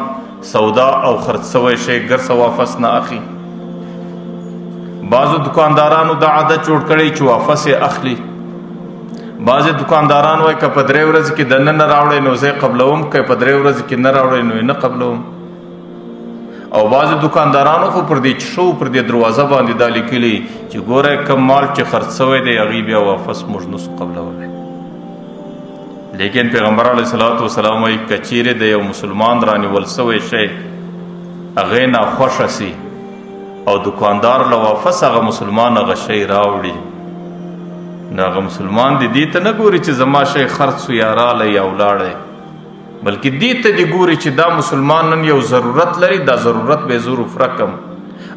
سودا او خرڅ سوی شی ګرڅه واپس نه اخلي. بعضو دکاندارانو دا عادت جوړ کړی چې واپس یې اخلي. بعضې دکانداران وایي که په درې ورځې کې دننه راوړی نو زه یې قبلوم، که په درې ورځې کې نه راوړی نو یې نه قبلوم. او بعضې دکاندارانو خو پر دې چښو پر دې دروازه باندې دا لیکلي چې ګوره کوم مال چې خرڅ سوی دی هغوی بیا واپس موږ نه سو قبلولی. لیکن پیغمبر علیه الصلاة والسلام وایي که چیرې د یو مسلمان رانیول سوی شی هغې ناخوښه سي او دکاندار له واپس هغه مسلمان هغه شی راوړي، نو هغه مسلمان دې دې ته نه ګوري چې زما شی خرڅ سو یا رالی یا ولاړی، بلکې دې ته دې ګوري چې دا مسلمان نن یو ضرورت لري، دا ضرورت به زه ورپوره کړم،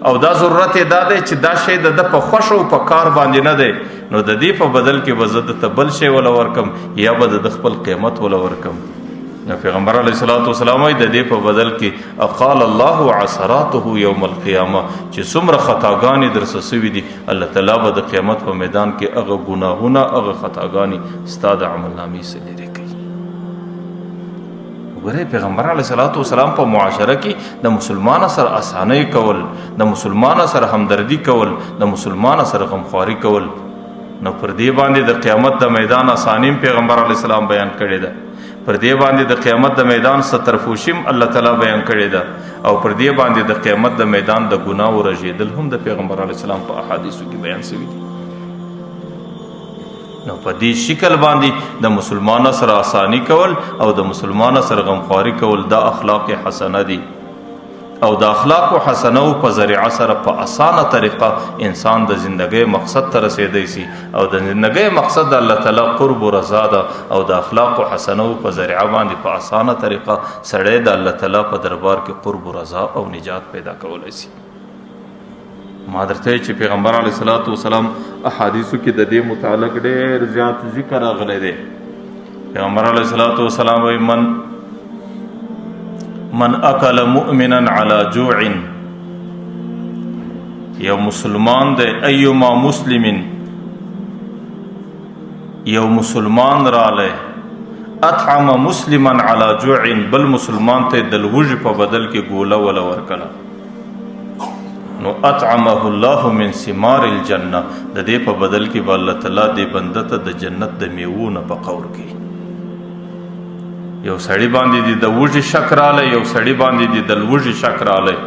او دا ضرورت یې دا دی چې دا شی د ده په خوښه او په کار باندې نه دی، نو د دې په بدل کې به زه ده ته بل شی وله ورکم یا به د ده خپل قیمت وله ورکم. نو پیغمبر علیه الصلاة والسلام وایي د دې په بدل کې اقال الله عثراته یوم القیامه، چې څومره خطاګانې درسه سوي دي الله تعالی به د قیامت په میدان کې هغه ګناهونه هغه خطاګانې ستا د عملنامې څخه لرې کوي. ګورئ پیغمبر علیه الصلاة والسلام په معاشره کې د مسلمان سره اسانۍ کول، د مسلمان سره همدردي کول، د مسلمان سره غمخواري کول. نو پر دې باندې د قیامت د میدان اسانیم پیغمبر علیه السلام بیان کړې ده، پر دې باندې د قیامت د میدان سترفوشیم الله تعالی بیان کړې ده، او پر دې باندې د قیامت د میدان د ګناو رژېدل هم د پیغمبر علیه السلام په احادیثو کې بیان شوي دي. نو په دې شکل باندې د مسلمان سره اساني کول او د مسلمان سره غمخواري کول دا اخلاق حسنه دي، او د اخلاق حسنه په ذریعه سره په اسانه طریقه انسان د زندګۍ مقصد ته رسېدی سي، او د زندګۍ مقصد د الله تعالی قرب و رضا ده، او د اخلاق حسنه په ذریعه باندې په اسانه طریقه سړی د الله تعالی په دربار کې قرب و رضا او نجات پیدا کولی سي. ما درته چې پیغمبر علیه الصلاة والسلام احادیثو کې د دې متعلق ډېر زیات ذکر راغلی دی. پیغمبر علیه الصلاة والسلام وایي من اکل مؤمنا علی جوع، یو مسلمان دی، ایما مسلم، یو مسلمان رالی اطعم مسلما علی جوع، بل مسلمان ته د لوږې په بدل کې ګوله وله ورکړه، نو اطعمه الله من ثمار الجنه، د دې په بدل کې به الله تعالی دې بنده ته د جنت د میوو نه په قور کوي. یو سړی باندې د وږي شک رالی، یو سړی باندې د لوږې شک رالی،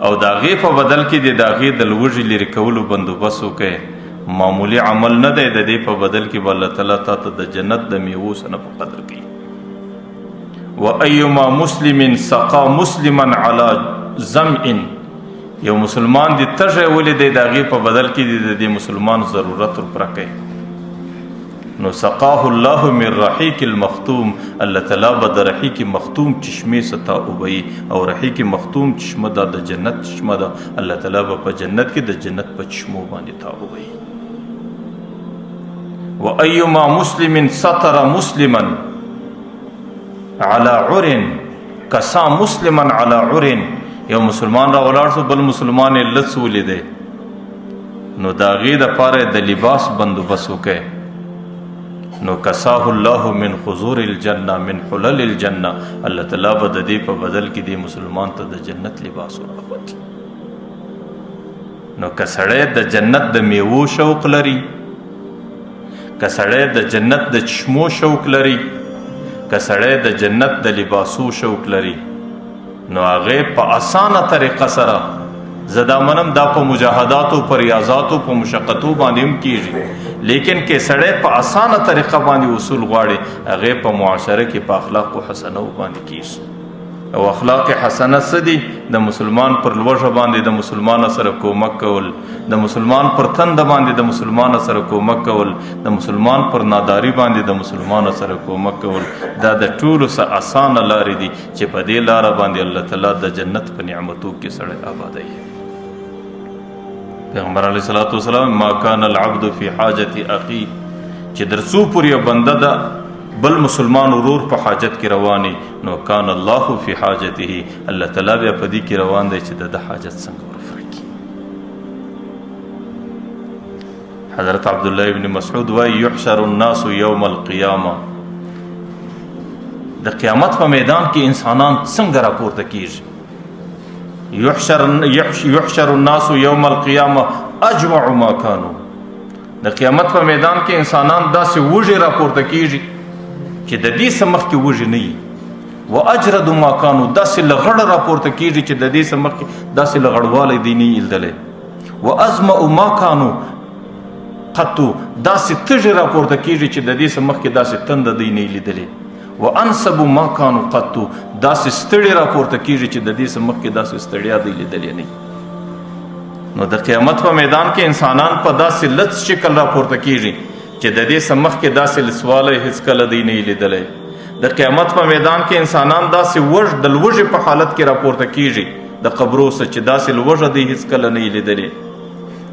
او د هغې په بدل کې د هغې د لوږې لرې کولو بندوبست وکړي، معمولي عمل نه دی، د دې په بدل کې به الله تعالی تا ته د جنت د میوو څخه په قدر کوي. و ایما مسلم سقا مسلما علی ظمئ، یو مسلمان دی تږی ولیدی، د هغې په بدل کې د دې مسلمان ضرورت ورپوره کوي، نو سقاه الله من رحیق المختوم، الله تعالی به د رحیق مختوم چشمې ستا وبهي، او رحیق مختوم چشمه دا د جنت چشمه ده، الله تعالی به په جنت کې د جنت په چشمو باندې تا وبهي. و ایما مسلم ستر مسلما علی عر، کسا مسلما علی عر، یو مسلمان را ولاړ سو بل مسلمان یې لڅ ولیدی، نو د هغې دپاره د لباس بندوبست وکړي، نو کساه الله من خضور الجنه من حلل الجنه، الله تعالی به د دې په بدل کې دې مسلمان ته د جنت لباس ورکړي. نو که سړی د جنت د میوو شوق لري، که سړی د جنت د چشمو شوق لري، که سړی د جنت د لباسو شوق لري، نو هغې په اسانه طریقه سره، زه دا منم دا په مجاهداتو په ریاضاتو په مشقتو باندې هم کیږي، لیکن که سړی په اسانه طریقه باندې وصول غواړي، هغې په معاشره کې په اخلاق حسنه باندې کیږي. او اخلاق حسنه څه دي؟ د مسلمان پر لوږه باندې د مسلمان سره کومک کول، د مسلمان پر تنده باندې د مسلمان سره کومک کول، د مسلمان پر ناداری باندې د مسلمان سره کومک کول، دا د ټولو څه اسانه لارې دي چې په دې لاره باندې الله تعالی د جنت په نعمتو کې سړی آبادوي. پیغمبر علیه الصلاة والسلام ما کان العبد فی حاجت اخی، چې در څو پورې یو بنده ده بل مسلمان ورور په حاجت کې رواني، نو کان الله فی حاجته، الله تعالی بیا په دې کې روان دی چې د ده حاجت څنګه ورپوره کړي. حضرت عبدالله ابن مسعود وایي یحشر الناس یوم القیامه، د قیامت په میدان کې انسانان څنګه راپورته کیږي. یحشر الناس یوم القیامه اجمع ما کانو. د قیامت په میدان کې انسانان داسې وږي راپورته کیږي چې د دې څه مخکې وږي نه وي، و اجرد ما کانو، داسې لغړ راپورته کیږي چې د دې څه مخکې داسې لغړوالی دی نه لیدلی، و ازمأ ما کانو قطو، داسې تږي راپورته کیږي چې د دې څه مخکې داسې تنده دی نه لیدلی، و انصب ما کانو قطو، داسې ستړي راپورته کیږي چې د دې څه مخکې داسې ستړیا دی لیدلی نه. نو د قیامت په میدان کې انسانان په داسې لڅ شکل راپورته کیږي چې د دې څه مخکې داسې لڅوالی هیڅکله دی نه لیدلی. د قیامت په میدان کې انسانان داسې وږ د لوږې په حالت کې راپورته کیږي د قبرو څخه چې داسې لوږه دی هیڅکله نه لیدلی،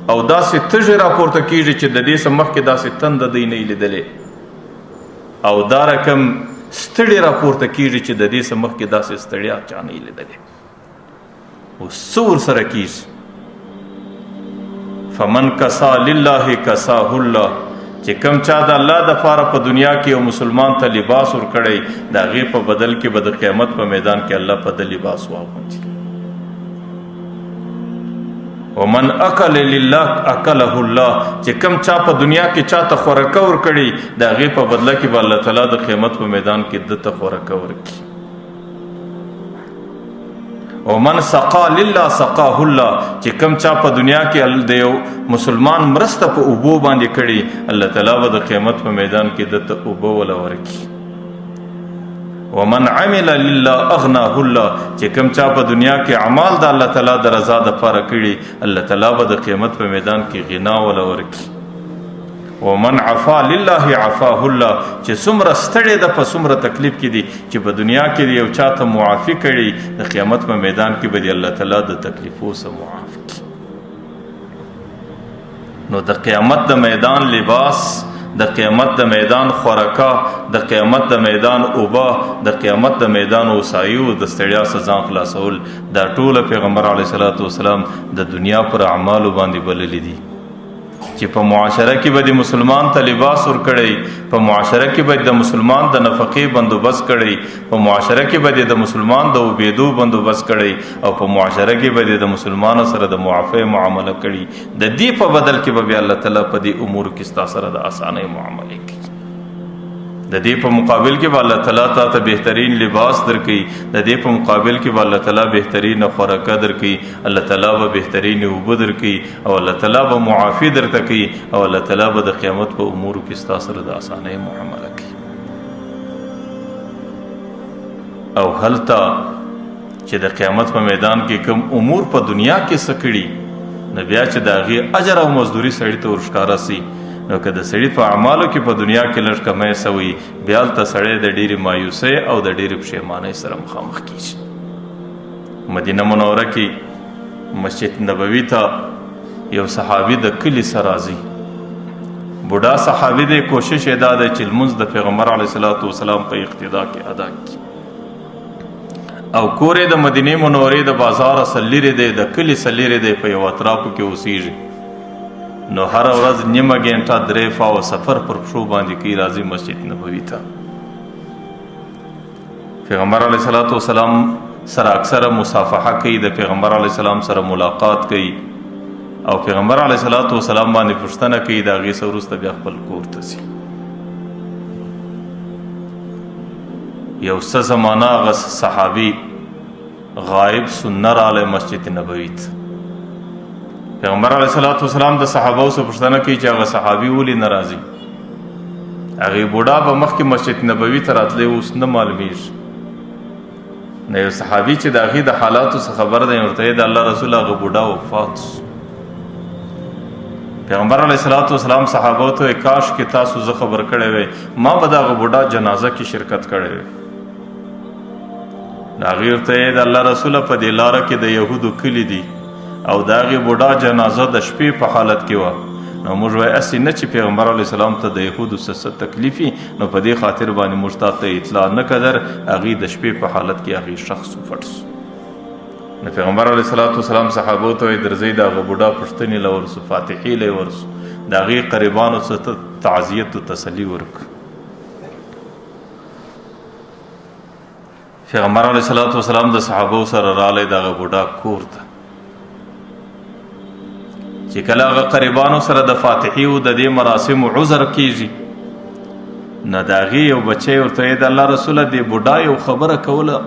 او داسې تږي راپورته کیږي چې د دې څه مخکې داسې تنده دی نه لیدلی، او دا رقم ستړي راپورته کیږي چې د دې څه مخکې داسې ستړیا چا نه لیدلی. اوس څه ورسره کیږي؟ فمن کسا لله کساه الله، چې کم چا د الله د پاره په دنیا کې یو مسلمان ته لباس ورکړی، د هغې په بدل کې به د قیامت په میدان کې الله په ده لباس واغوندي. ومن اکل لله اکله الله، چې کم چا په دنیا کې چا ته خوراکه ورکړي، د هغې په بدله کې به الله تعالی د قیامت په میدان کې ده ته خوراکه ورکړي. ومن سقا لله سقاه الله، چې کم چا په دنیا کې د یو مسلمان مرسته په اوبو باندې کړي، الله تعالی به د قیامت په میدان کې ده ته اوبه وله ورکړي. ومن عمل لله اغناه الله، چې کم چا په دنیا کې اعمال د الله تعالی د رضا دپاره کړي، الله تعالی به د قیامت په میدان کې غنا وله ورکړي. ومن عفا لله عفاه الله، چې څومره ستړی ده په څومره تکلیف کې دي، چې په دنیا کې یو چا ته معافي کړي، د قیامت په میدان کې به دی الله تعالی د تکلیفو څخه معاف کړي. نو د قیامت د میدان لباس، د قیامت د میدان خوراکه، د قیامت د میدان اوبه، د قیامت د میدان وسایو د ستړیا څخه ځان خلاصول، دا ټوله پیغمبر علیه الصلاة والسلام د دنیا پر اعمالو باندې بللي دي. چې په معاشره کې به د مسلمان ته لباس ورکړي، په معاشره کې به د مسلمان د نفقې بندوبست کړي، په معاشره کې به د مسلمان د اوبېدو بندوبست کړي، او په معاشره کې به د مسلمانو سره د معافی معامله کړي. د دې په بدل کې به بیا الله تعالی په دې امور کې ستا سره د اسانۍ معاملې کوي. د دې په مقابل کې به الله تعالی تا ته بهترین لباس درکوي، د دې په مقابل کې به الله تعالی بهترین خوراکه درکوي، الله تعالی به بهترین اوبه درکوي، او الله تعالی به معافي درته کوي، او الله تعالی به د قیامت په امورو کې ستا سره د اسانۍ معامله کوي. او هلته چې د قیامت په میدان کې کوم امور په دنیا کې څه کړي، نو بیا چې د هغې اجر او مزدوري سړي ته ورښکاره سي، نو که د سړي په اعمالو کې په دنیا کې لږ کمی سوی، بیا هلته سړی د ډېرې مایوسۍ او د ډېرې پښیمانۍ سره مخامخ کیږي. مدینه منوره کې مسجد نبوي ته یو صحابي د کلي سره راځي. بوډا صحابي دی، کوشش یې دا دی چې لمونځ د پیغمبر علیه الصلاة والسلام په اقتدا کې ادا کړي، او کور یې د مدینې منورې د بازار څخه لیرې دی، د کلي څخه لیرې دی، په یو اطرافو کې اوسیږي. نو هره ورځ نیمه ګنټه درې فاوه سفر پر پښو باندې کوي، راځي مسجد نبوي ته. پیغمبر علیه الصلاة والسلام سره اکثره مصافحه کوي، د پیغمبر علیه السلام سره ملاقات کوي، او پیغمبر علیه الصلاة والسلام باندې پوښتنه کوي. د هغې څخه وروسته بیا خپل کور ته ځي. یو څه زمانه هغه صحابي غایب سو، نه راغلی مسجد نبوي ته. پیغمبر علیه الصلاة والسلام د صحابو څخه پوښتنه کوي چې هغه صحابي ولې نه راځي؟ هغې بوډا به مخکې مسجد نبوي ته راتلی، اوس نه معلومیږي. نو یو صحابي چې د هغې د حالاتو څخه خبر دی، ورته یې د الله رسول هغه بوډا وفات سو. پیغمبر علیه الصلاة والسلام صحابو ته وایي، کاش کې تاسو زه خبر کړی وی، ما به د هغه بوډا جنازه کې شرکت کړی وی. نو هغې ورته یې د الله رسوله په دې لاره کې د یهودو کلي دي، او د هغې بوډا جنازه د شپې په حالت کې وه، نو موږ وایي هسې نه چې پیغمبر علیه السلام ته د یهودو څه څه تکلیف وي، نو په دې خاطر باندې موږ تا ته اطلاع نه کدر، هغې د شپې په حالت کې هغې شخص وفټ سو. نو پیغمبر علیه الصلاة والسلام صحابو ته وایي، درځئ د هغه بوډا پوښتنې له ورسو، فاتحې له یې ورسو، د هغې قریبانو څخه ته تعزیت او تسلي ورکړو. پیغمبر علیه الصلاة والسلام د صحابو سره رالی دغه بوډا کور ته. چې کله هغه قریبانو سره د فاتحې او د دې مراسمو عذر کیږي، نو د هغې یو بچی ورته وایي د الله رسوله دې بوډا یو خبره کوله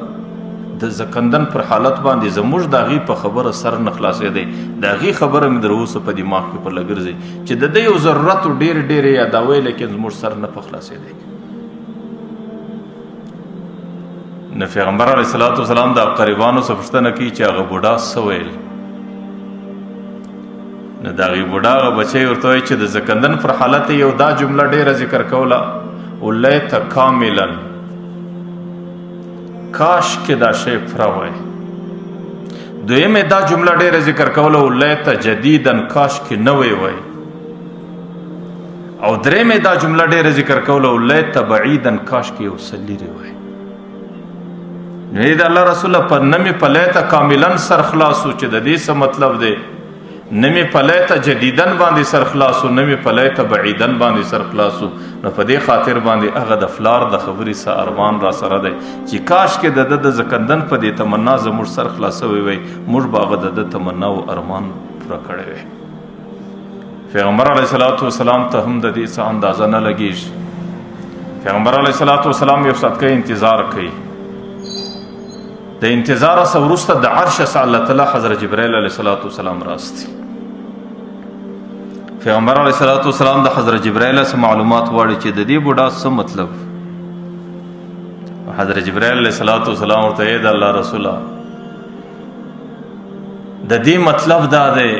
د زکندن پر حالت باندې، زموږ د هغې په خبره سر نه خلاصېدی، د هغې خبره مې در اوسه په دماغ کې پر لګرځي چې د دې یو ضرورت ډېر ډېر یې یادوی، لیکن زموږ سر نه په خلاصېدی. نو پیغمبر علیه الصلاة والسلام د قریبانو څخه پوښتنه کوي چې هغه بوډا څه ویل. نو د هغې بوډا هغه بچی ورته وایي چې د زکندن پر حالت یو دا جمله ډېره ذکر کوله، ولیت کاملا، کاش کې دا شی پوره وای. دویمه دا جمله ډېره ذکر کوله، ولیت جدیدا، کاش کې نوی وای. او درېیمه دا جمله ډېره ذکر کوله، ولیت بعیدا، کاش کې یو څه لیرې وای. نو د الله رسوله پر نه مې په لیت کاملا سر خلاص و چې د دې څه مطلب دی، نه مې په لیت جدیدن باندې سر خلاص و، نه مې په لیت بعیدن باندې سر خلاص و. نو په دې خاطر باندې هغه د فلار د خبرې څه ارمان را سره دی چې کاش کې د ده د زکندن په دې تمنا زموږ سر خلاص شوی وای، موږ به هغه د ده تمنا او ارمان پوره کړی وای. پیغمبر علیه الصلاة والسلام ته هم د دې څه اندازه نه لګېږي. پیغمبر علیه الصلاة والسلام یو ساعت کې انتظار کوي. د انتظار څخه وروسته د عرش څخه الله تعالی حضرت جبرائیل علیه الصلاة والسلام راستي. پیغمبر علیه الصلاة والسلام د حضرت جبرائیل څخه معلومات غواړي چې د دې بوډا څه مطلب. حضرت جبرائیل علیه الصلاة والسلام ورته وایي د الله رسوله د دې مطلب دا دی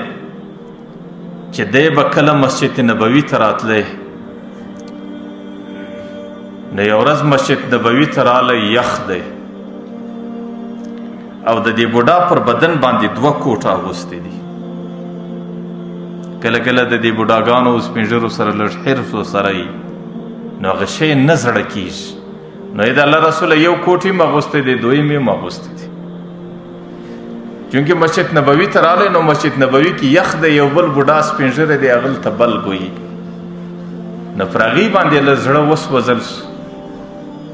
چې دی به کله مسجد نبوي ته راتلی، نو یو ورځ مسجد نبوي ته رالی، یخ دی او د دې بوډا پر بدن باندې دوه کوټه اغوستي دي. کله کله د دې بوډاګانو او سپینږیرو سره لږ حرص ورسره وي، نو هغه شی نه زړه کېږي. نو د الله رسوله یو کوټ یې هم اغوستی دی، دویم یې هم اغوستی دی. چونکه مسجد نبوي ته راغلی، نو مسجد نبوي کې یخ دی، یو بل بوډا سپینږیری دی هغلته بل ګویي، نو پر هغې باندې له زړه وسوځل شو.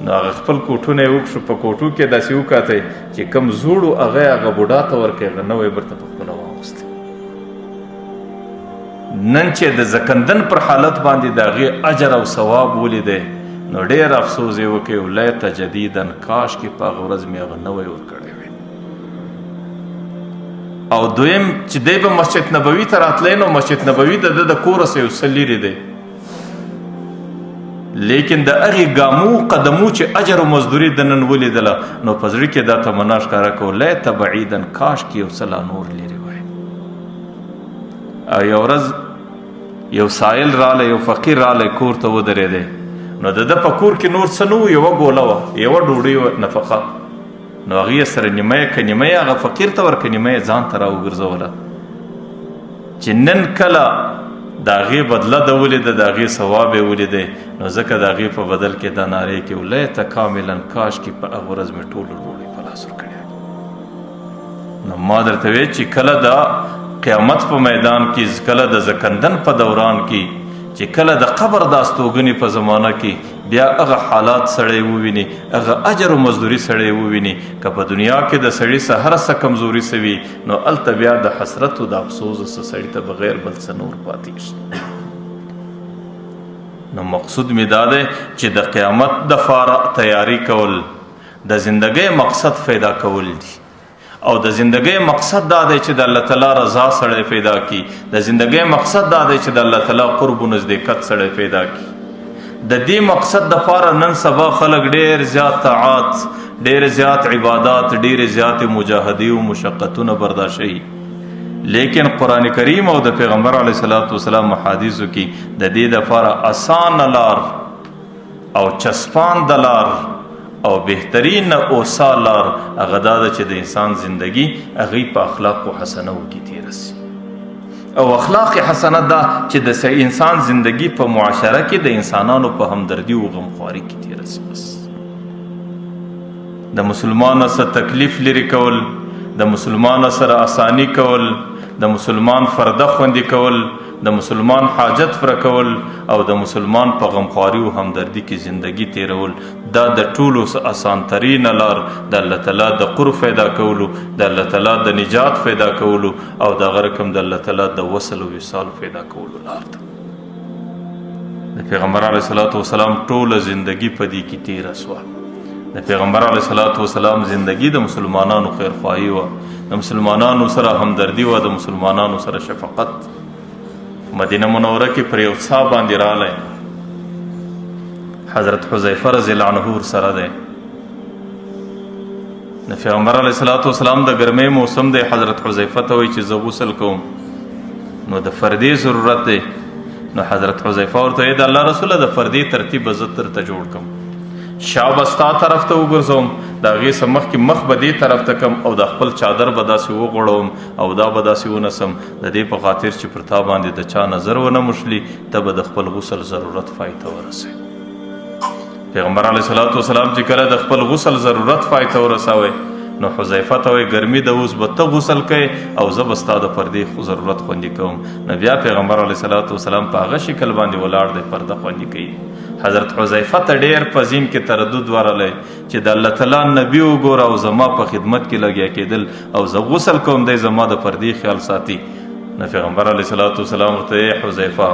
نو هغه خپل کوټونه یې وکښو، په کوټو کې داسې وکاتی چې کم زوړ و هغه یې هغه بوډا ته ورکړی، هغه نوی بیرته په خپله واغوستی. نن چې د زکندن پر حالت باندې د هغې اجر او ثواب ولیدی، نو ډېر افسوس یې وکړی، ولیت جدیدا، کاش کې په هغه ورځ مې هغه نوی ورکړی وی. او دویم چې دی به مسجد نبوي ته راتلی، نو مسجد نبوي د ده د کوره څخه یو څه لیرې دی، لیکن د هغې ګامو قدمو چې اجر او مزدوري د نن ولیدله، نو په زړه کې دا تمنا ښکاره کوله، لیت بعیدا، کاش کې یو څه لا نور لیرې وای. او یو ورځ یو سایل رالی، یو فقیر رالی، کور ته ودرېدی. نو د ده په کور کې نور څه نه وو، یوه ګوله وه، یوه ډوډۍ وه نفقه. نو هغې یې سره نیمه یې که نیمه یې هغه فقیر ته ورکړه، نیمه یې ځان ته راوګرځوله. چې نن کله د هغې بدله ده ولیده، د هغې ثواب یې ولیدی، نو ځکه د هغې په بدل کې دا نارې کې ولیت کاملا، کاش کې په هغه ورځ مې ټوله ډوډۍ په لاس ورکړې. نو ما درته ویل چې کله د قیامت په میدان کې، کله د زکندن په دوران کې، چې کله د قبر د استوګنې په زمانه کې بیا هغه حالات سړی وویني، هغه اجر او مزدوري سړی وویني، که په دنیا کې د سړي څه هر څه کمزوري سوي، نو هلته بیا د حسرت او د افسوس څه سړي ته بغیر بل څه نور پاتېږي. نو مقصود مې دا دی چې د قیامت دپاره تیاری کول د زندګۍ مقصد پیدا کول دي، او د زندګۍ مقصد دا دی چې د الله تعالی رضا سړی پیدا کړي، د زندګۍ مقصد دا دی چې د الله تعالی قرب و نزدېکت سړی پیدا کړي. د دې مقصد دپاره نن سبا خلک ډېر زیات طاعات، ډېر زیات عبادات، ډېر زیات مجاهدې او مشقتونه برداشتوي، لیکن قرآن کریم او د پیغمبر علیه الصلاة والسلام احادیثو کې د دې دپاره اسانه لار او چسپانده لار او بهترین اوسا لار هغه دا ده چې د انسان زندگی هغې په اخلاق حسنه کې تېره سي. او اخلاق حسنه دا چې د انسان زندگی په معاشره کې د انسانانو په همدردي او غمخواري کې تېره سي. بس د مسلمان سره تکلیف لرې کول، د مسلمان سره اساني کول، د مسلمان فرده خوندي کول، د مسلمان حاجت پوره کول، او د مسلمان په غمخواري او همدردي کې زندگی تېرول، دا د ټولو اسان ترین لار د الله تعالی د قرب پیدا کولو، د الله تعالی د نجات پیدا کولو، او د هغه رقم د الله تعالی د وصل او وصال پیدا کولو لار ده. د پیغمبر علیه الصلاة والسلام ټوله زندگی په دې کې تېره سوه. د پیغمبر علیه الصلاة والسلام زندگی د مسلمانانو خیرخواهي وه، د مسلمانانو سره همدردي وه، د مسلمانانو سره شفقت. مدینه منوره کې پر یو څا باندې راغلی، حضرت حذیفه رضی الله عنه ورسره دی. د پیغمبر علیه الصلاة والسلام د ګرمۍ موسم دی، حضرت حذیفه ته وایي چې زه غسل کوم، نو د فردې ضرورت دی. نو حضرت حذیفه ورته وایي د الله رسوله د فردې ترتیب به زه درته جوړ کړم، شا به ستا طرف ته وګرځوم، د هغې څخه مخکې مخ به دې طرف ته کم، او د خپل چادر به داسې وغوړوم او دا به داسې ونسم، د دې په خاطر چې پر تا باندې د چا نظر ونه مشلي، ته به د خپل غسل ضرورت پای ته ورسوې. پیغمبر علیه الصلاة والسلام چې کله د خپل غسل ضرورت پای ته ورسوی، نو حذیفه ته وایي ګرمي د اوس به ته غسل کوې او زه به ستا د پردې ضرورت خوندي کوم. نو بیا پیغمبر علیه الصلاة والسلام په هغه شکل باندې ولاړ دی، پرده خوندي کوي. حضرت حذیفه ته ډېر په ذهن کې تردد ورغلی چې د الله تعالی نبي وګوره او زما په خدمت کې لګیا کېدل او زه غسل کوم، دی زما د پردې خیال ساتي. نو پیغمبر علیه الصلاة والسلام ورته ای حذیفه،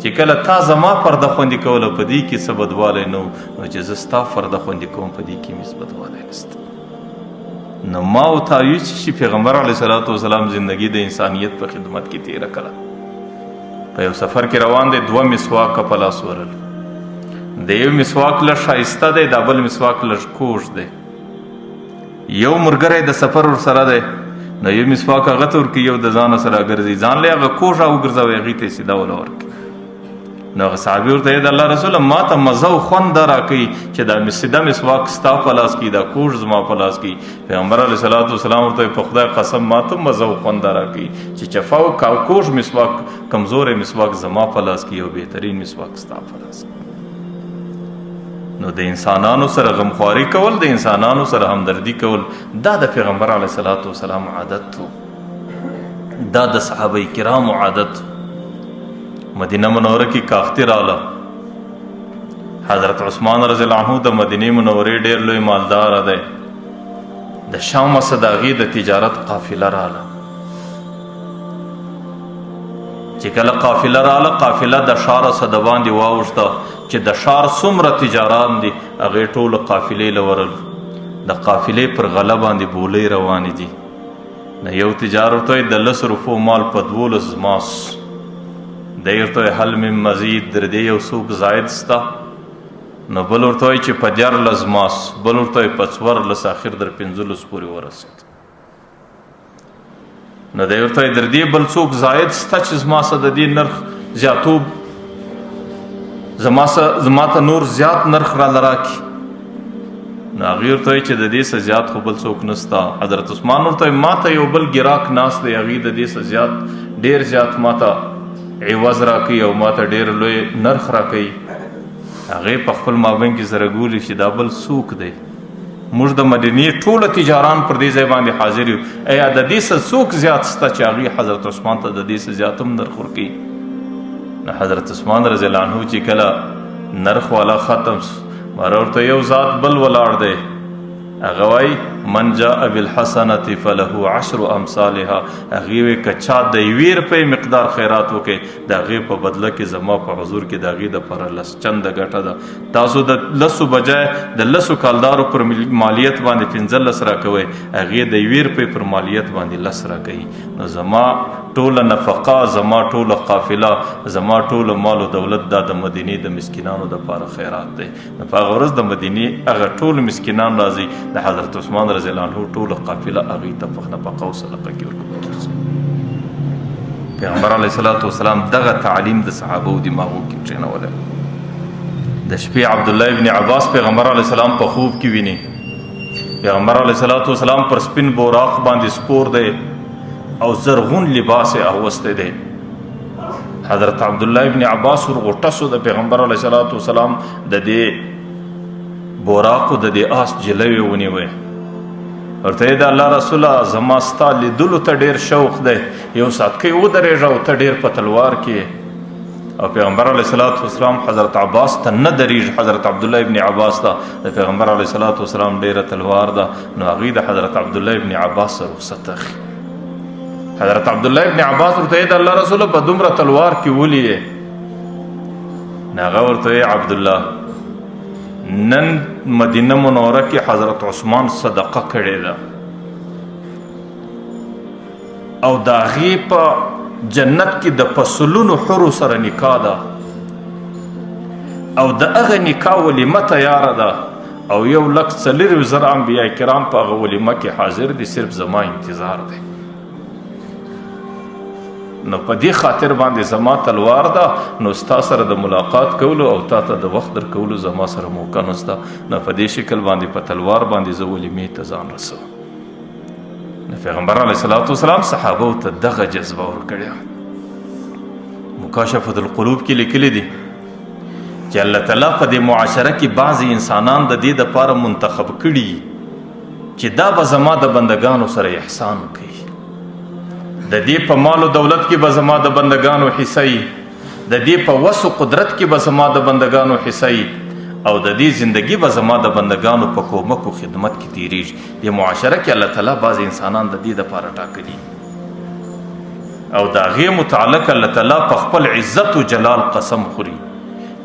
چې کله تا زما پرده خوندي کوله په دې کې څه بدوالی نه و، نو چې زه ستا پرده خوندي کوم په دې کې مې څه بدوالی نشته. نو ما او تا یو چې پیغمبر علیه الصلاة والسلام زندگی د انسانیت په خدمت کې تېره کړه. په یو سفر کې روان دی، دوه مسواکه په لاس ورل، د یو مسواک لږ ښایسته دی، دا بل مسواک لږ کوږ دی. یو ملګری د سفر ورسره دی، نو یو مسواک هغه ته ورکوي، یو د ځانه سره ګرځي، ځان له هغه کوږ راوګرځوي، هغې ته یې سیده وله ورکوي. نو هغه صحابي ورته د الله رسوله ما ته مزه او خوند دا راکوي چې دا سیده مسواک ستا په لاس کې، دا کوږ زما په لاس کې. پیغمبر علیه الصلاة والسلام ورته په خدای قسم ما ته مزه او خوند دا راکوي چې چفا او کوږ مسواک، کمزوری مسواک زما په لاس کې، یو بهترین مسواک ستا په لاس کې. نو د انسانانو سره غمخواري کول، د انسانانو سره همدردي کول، دا د پیغمبر علیه الصلاة والسلام عادت و، دا د صحابه کرامو عادت. مدینه منوره کې کاختی رااله، حضرت عثمان رضی الله عنه د مدینې منورې ډېر لوی مالدار دی، د شام څخه د هغې د تجارت قافله رااله. چې کله قافله رااله، قافله د ښار څخه د باندې واوښته، چې د ښار څومره تجاران دي هغې ټولو قافلې له ورل. د قافلې پر غله باندې بولۍ روانې دي. نو یو تجار ورته وایي د لس روپو مال په 12 زما سو. دی ورته وایي هل من مزید، در دې یو څوک زاید سته؟ نو بل ورته وایي چې په 13 زما سو، بل ورته وایي په 14، اخر در 15 پورې ورسېد. نو دی ورته وایي در دې بل څوک زاید سته چې زما سره د دې نرخ زیاتوب، زما ته نور زیات نرخ راله راکړي. نو هغې ورته وایي چې د دې څه زیات خو بل څوک نسته. حضرت عثمان ورته وایي ما ته یو بل ګراک ناست دی، هغې د دې څه زیات ډېر زیات ما ته عوض راکوي او ما ته ډېر لوی نرخ راکوي. هغې په خپل مابین کې سره ګوري چې دا بل څوک دی، موږ د مدینې ټوله تجاران پر دې ځای باندې حاضر یو، ایا د دې څه څوک زیات سته چې هغوی حضرت عثمان ته د دې څه زیات هم نرخ ورکوي؟ نو حضرت عثمان رضی الله عنه چې کله نرخ والا ختم سو، ماره ورته یو ذات بل ولاړ دی، هغه وایي من جاء بالحسنة فله عشر امثالها. هغې وایي که چا د یوې روپۍ مقدار خیرات وکړي، د هغې په بدله کې زما په حضور کې د هغې دپاره لس چنده ګټه ده. تاسو د لسو بجای د لسو کالدارو پر مالیت باندې 15 راکوئ، هغې د یوې روپۍ پر مالیت باندې لس راکوي. نو زما ټوله نفقه، زما ټوله قافله، زما ټوله مال و دولت دا د مدینې د مسکینانو دپاره خیرات دی. نو په هغه ورځ د مدینې هغه ټول مسکینان راځي، د حضرت عثمان رضی الله عنه ټوله قافله هغوی ته په نفقه او صدقه کې ورکول کېږي. پیغمبر علیه الصلاة والسلام دغه تعلیم د صحابو دماغو کې کښېنولی. د شپې عبدالله ابن عباس پیغمبر علیه السلام په خوب کې ویني. پیغمبر علیه الصلاة والسلام پر سپین براق باندې سپور دی او زرغون لباس یې اغوستی دی. حضرت عبدالله ابن عباس ورغوټه سو د پیغمبر علیه الصلاة والسلام د دې براقو د دې آس جلوې ونیوی. ورته یې د الله رسوله زما ستا لیدلو ته ډېر شوق دی، یو ساعت کې ودرېږه او ته ډېر په تلوار کې. او پیغمبر علیه الصلاۃ والسلام حضرت عباس ته نه دریږي، حضرت عبد الله ابن عباس ته د پیغمبر علیه الصلاۃ والسلام ډیره تلوار ده، نو هغوی د حضرت عبد الله ابن عباس سره رخصت اخلي. حضرت عبد الله ابن عباس ورته د الله رسول په دومره تلوار کې ولي؟ نو هغه ورته عبد الله نن مدینه منوره کې حضرت عثمان صدقه کړې ده او د هغې په جنت کې د فصلونو حورو سره نکاح ده او د هغه نکاح ولیمه تیاره ده او 1,40,000 انبیا کرام په هغه ولیمه کې حاضر دي، صرف زما انتظار دی. نو په دې خاطر باندې زما تلوار ده، نو ستا سره د ملاقات کولو او تا ته د وخت درکولو زما سره موقع نشته، نو په دې شکل باندې په تلوار باندې زه ولیمې ته ځان رسوم. پیغمبر علیه الصلاۃ والسلام صحابه ته دغه جذبه ورکړې. مکاشفة القلوب کې لیکلي دي چې الله تعالی په دې معاشره کې بعضې انسانان د دې دپاره منتخب کړي چې دا به زما د بندګانو سره احسان کوي، د دې په مال و دولت کې به زما د بندګانو حصه وي، د دې په وس و قدرت کې به زما د بندګانو حصه وي، او د دې زندگی به زما د بندګانو په کومک او خدمت کې تیریږي. د معاشره کې الله تعالی بعضې انسانان د دې دپاره ټاکلي او د هغې متعلق الله تعالی په خپل عزت و جلال قسم خوري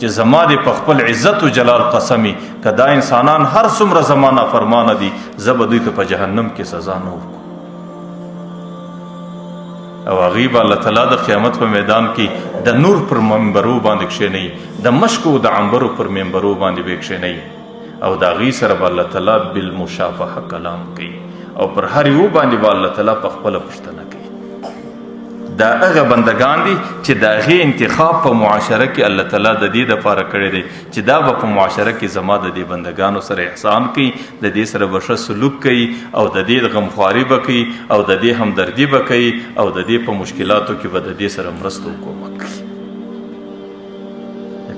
چې زما دې په خپل عزت و جلال قسمي که دا انسانان هر څومره زما نافرمانه دي زه به دوی ته په جهنم کې سزا نه ورکوم. او هغوی به الله تعالی د قیامت په میدان کې د نور پر منبرو باندې کښېنوي، د مشکو د عنبرو پر منبرو باندې به کښېنوي او د هغوی سره به الله تعالی بالمشافهه کلام کوي او پر هر یو باندې به الله تعالی په خپله پوښتنه کوي. دا هغه بندگان دي چې د هغې انتخاب په معاشره کې الله تعالی د دې دپاره کړی دی چې دا به په معاشره کې زما د دې بندگانو سره احسان کوي، د دې سره به ښه سلوک کوي او د دې غمخواري به کوي او د دې همدردي به کوي او د دې په مشکلاتو کې به د دې سره مرسته او کومک کوي.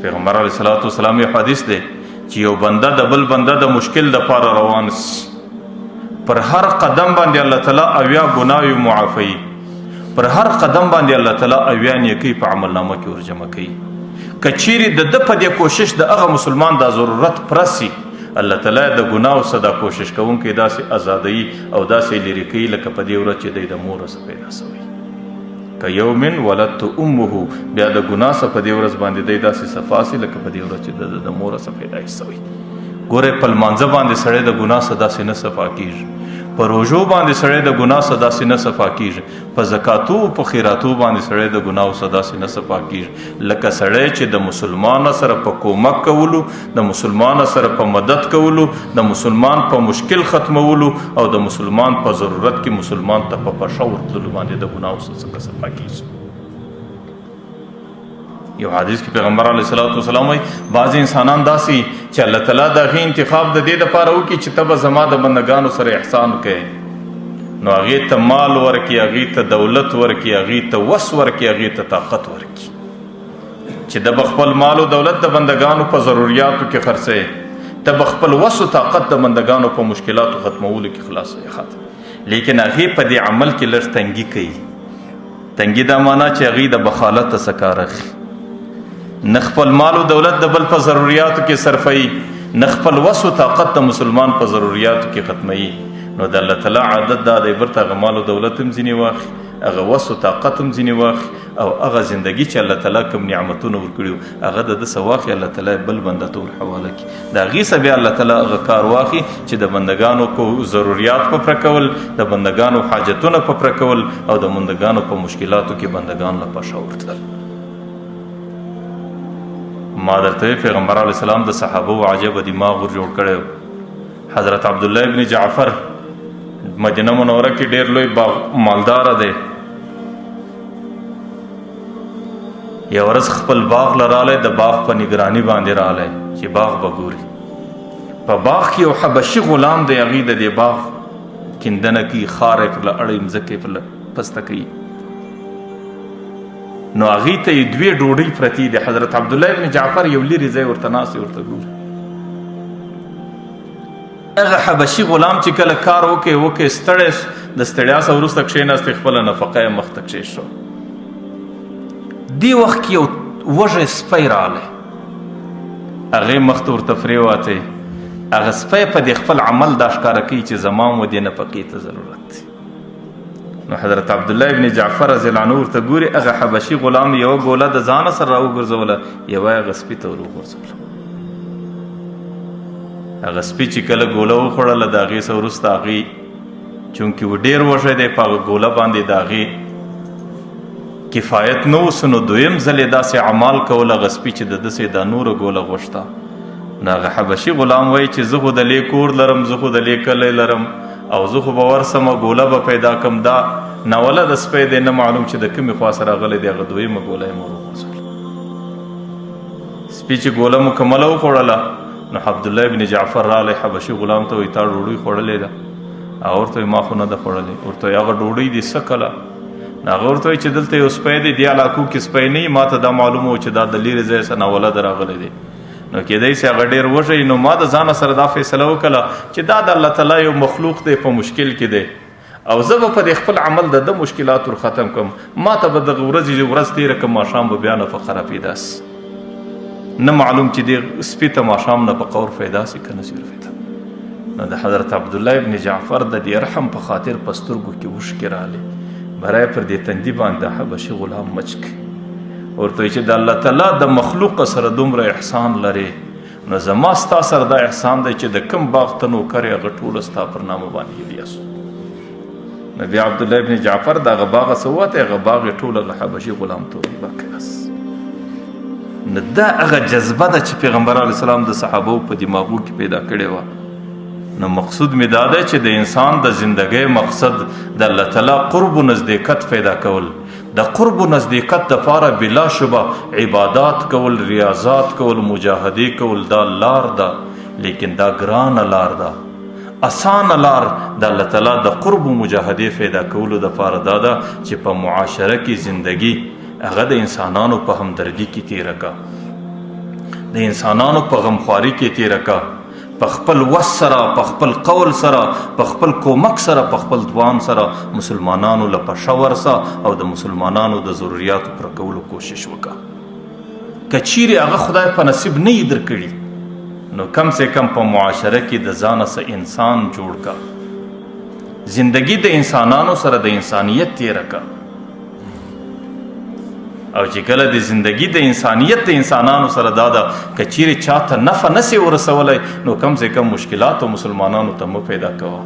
پیغمبر علیه الصلاۃ والسلام یو حدیث دی چې یو بنده د بل بنده د مشکل دپاره روان سي، پر هر قدم باندې الله تعالی 70 ګناوې معافوي، پر هر قدم باندې الله تعالی 70 نیکۍ په عمل نامه کې ورجمع کوي. که چیرې د ده په دې کوشش د هغه مسلمان دا ضرورت پرسي، الله تعالی د ګناو څخه دا کوشش کوونکی داسې ازادوي او داسې لیرې کوي لکه په دې ورځ چې دی د مور څخه پیدا سوی. که یوم ولدت امه، بیا د ګناه څخه په دې ورځ باندې دی داسې صفا سي لکه په دې ورځ چې د مور څخه پیدا سوی. ګورې په لمانځه باندې سړی د ګناه څخه داسې نه صفا کېږي، په روژو باندې سړی د ګناه څخه داسې نه صفا کېږي، په زکاتو او په خیراتو باندې سړی د ګناو څخه داسې نه صفا کېږي لکه سړی چې د مسلمان سره په کومک کولو، د مسلمان سره په مدد کولو، د مسلمان په مشکل ختمولو او د مسلمان په ضرورت کې مسلمان ته په پښه ورتللو باندې د ګناو څخه صفا کېږي. یو حدیث کې پیغمبر علیه الصلاۃ والسلام وایي بعضې انسانان داسې چې الله تعالی د هغې انتخاب د دې دپاره وکړي چې ته به زما د بندګانو سره احسان کوې، نو هغې ته مال ورکړي، هغې ته دولت ورکړي، هغې ته وس ورکړي، هغې ته طاقت ورکړي چې د به خپل مال و دولت د بندګانو په ضروریاتو کې خرڅوي، ته به خپل وس و طاقت د بندګانو په مشکلاتو ختمولو کې خلاصوي خاطر. لیکن هغې په دې عمل کې لږ تنګي کوي. تنګي دا معنا چې هغې د بخالت څخه کار اخلي، نه خپل مال و دولت د بل په ضروریاتو کې صرفوي، نه خپل وس و طاقت د مسلمان په ضروریاتو کې ختموي. نو د الله تعالی عادت دا دی بیرته هغه مال و دولت هم ځینې واخلي، هغه وس و طاقت هم ځینې واخلي او هغه زندګي چې الله تعالی کوم نعمتونه ورکړي هغه د ده څه واخلي، الله تعالی بل بنده ته ورحواله کړي. د هغې څخه بیا الله تعالی هغه کار واخلي چې د بندګانو کو ضروریات په پوره کول، د بندګانو حاجتونه په پوره کول او د بندګانو په مشکلاتو کې بندګان له پښه ورتلل. ما درته پیغمبر علیه السلام د صحابه و عجبه دماغ ور جوړ کړی. حضرت عبدالله ابن جعفر مدینه منوره کې ډېر لوی باغ مالدار دی. یو ورځ خپل باغ له راغلی، د باغ په نګراني باندې راغلی چې باغ به ګوري. په باغ کې یو حبشي غلام دی، هغوی د دې باغ کیندنه کوي، خاوره یې پرله اړوي، مځکه یې پرله پسته کوي. نو هغې ته یې دوې ډوډۍ پرتې دي. حضرت عبدالله ابن جعفر یو لیرې ځای ورته ناست دی، ورته ګوري. هغه حبشي غلام چې کله کار وکړي ستړی د ستړیا څخه وروسته کښېناستی، خپله نفقه یې مخته کښېښوه. دې وخت کې یو وږی سپی راغلی، هغې مخ ته ورته پرېواتی. هغه سپی په دې خپل عمل دا ښکاره کوي چې زما مو دې نفقې ته ضرورت دی. نو حضرت عبدالله ابن جعفر رضی الله عنه ورته ګوري، هغه حبشي غلام یوه ګوله د ځانه سره راوګرځوله، یوه یې هغه سپي ته ور وغورځوله. هغه سپي چې کله ګوله وخوړله، د هغې څخه وروسته هغې چونکې و ډېر وږی دی، په هغه ګوله باندې د هغې کفایت نه وسو، نو دویم ځل یې داسې اعمال کول هغه سپي چې د ده څخه دا نوره ګوله غوښته. نو هغه حبشي غلام وایي چې زه خو د لې کور لرم، زه خو د لې کلی لرم، او زه خو به ورسم ګوله به پیدا کم، دا ناوله د سپی دی، نه معلوم چې د کومې خوا سره راغلی دی. هغه دویمه ګوله یې مور وغورځوله. سپي چې ګوله مکمله وخوړله، نو عبدالله ابن جعفر راغلی حبشي غلام ته وایي تا ډوډۍ خوړلې ده؟ هغه ورته وایي ما خو نه ده خوړلې. ورته وایي هغه ډوډۍ دې څه کله؟ هغه ورته وایي چې دلته یو سپی دی، دې علاقو کې سپی نه وي، ما ته دا معلومه و چې دا د لیرې ځای څخه ناوله ده راغلی دی، نو کېدای سي هغه ډېر وږی، نو ما د ځانه سره دا فیصله وکړه چې دا د الله تعالی یو مخلوق دی، په مشکل کې دی، او زه به په دې خپل عمل د ده مشکلات ور ختم کړم، ما ته به دغه ورځې ورځ تېره کړم، ماښام به بیا نفقه را پیدا سي. نه معلوم چې دې سپي ته ماښام نفقه ور پیدا سي که نه سي ور پیدا. نو د حضرت عبدالله ابن جعفر د دې رحم په خاطر په سترګو کې اوښکې راغلې، برای پر دې تندي باندې حبشي غلام مچ کړي، ورته وایي چې د الله تعالی د مخلوق سره دومره احسان لري، نو زما ستا سره دا احسان دی چې د کوم باغ ته نوکر یې هغه ټوله ستا پر نامه باندې هدیه سو. نو بیا عبدالله ابن جعفر د هغه باغه څه ووتی، هغه باغ یې ټول هغه حبشي غلام ته وهبه کړه. نو دا هغه جذبه ده چې پیغمبر علیه السلام د صحابو په دماغو کې پیدا کړې وه. نو مقصود مې دا دی چې د انسان د زندګۍ مقصد د الله تعالی قرب و نزدېکت پیدا کول، د قرب و نزدېکت دپاره بلا شبه عبادات کول، ریاضات کول، مجاهدې کول، دا لار ده، لیکن دا ګرانه لار ده. اسانه لار د الله تعالی د قرب و مجاهدې پیدا کولو دپاره دا ده چې په معاشره کې زندګي هغه د انسانانو په همدردي کې تېره کا، د انسانانو په غمخواري کې تېره کا، په خپل وس سره، په خپل قول سره، په خپل کومک سره، په خپل توان سره مسلمانانو له پښه ورسه او د مسلمانانو د ضروریاتو پوره کولو کوشش وکړه. که چیرې هغه خدای په نصیب نه یي درکړي، نو کم سه کم په معاشره کې د ځانه څه انسان جوړ کا، زندگی د انسانانو سره د انسانیت تېره کا. او چې کله د زندگی د انسانیت د انسانانو سره دا ده که چیرې چاته نفع نه سي ورسولی، نو کم سه کم مشکلات او مسلمانانو ته مه پیدا کوه.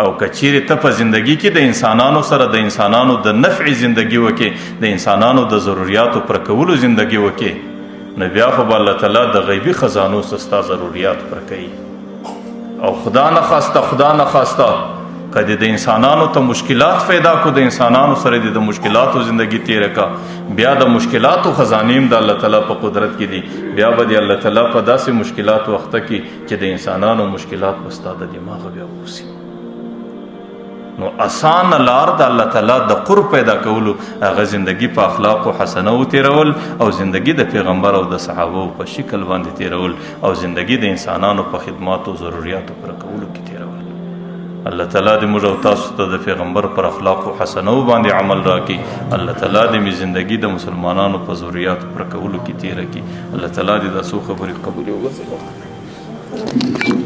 او که چیرې ته په زندگی کې د انسانانو سره د انسانانو د نفع زندگی وکې، د انسانانو د ضروریاتو پر کولو زندگی وکې، نو بیا خو به الله تعالی د غیبي خزانو څخه ستا ضروریات پر کوي. او خدا نخواسته، خدا نخواسته که د انسانانو ته مشکلات پیدا کو، د انسانانو سره د مشکلاتو زندگی تیره کا، بیا د مشکلاتو خزانې هم د الله تعالی په قدرت کې دي، بیا به د الله تعالی په داسې مشکلات وخته کې چې د انسانانو مشکلات به ستا د دماغه بیا ووځي. نو اسانه لار د الله تعالی د قرب پیدا کولو هغه زندگی په اخلاق او حسنه تیرول، او زندگی د پیغمبر او د صحابو په شکل باندې تیرول، او زندگی د انسانانو په خدماتو او ضروریاتو پر کولو کې تیرول. الله تعالی دې موږ او تاسو ته د پیغمبر پر اخلاق او حسنو باندې عمل راکړي. الله تعالی دې مې زندگی د مسلمانانو په ضروریاتو پر کولو کې تیره کړي. الله تعالی دې دا څو خبرې قبولې وګرځوي.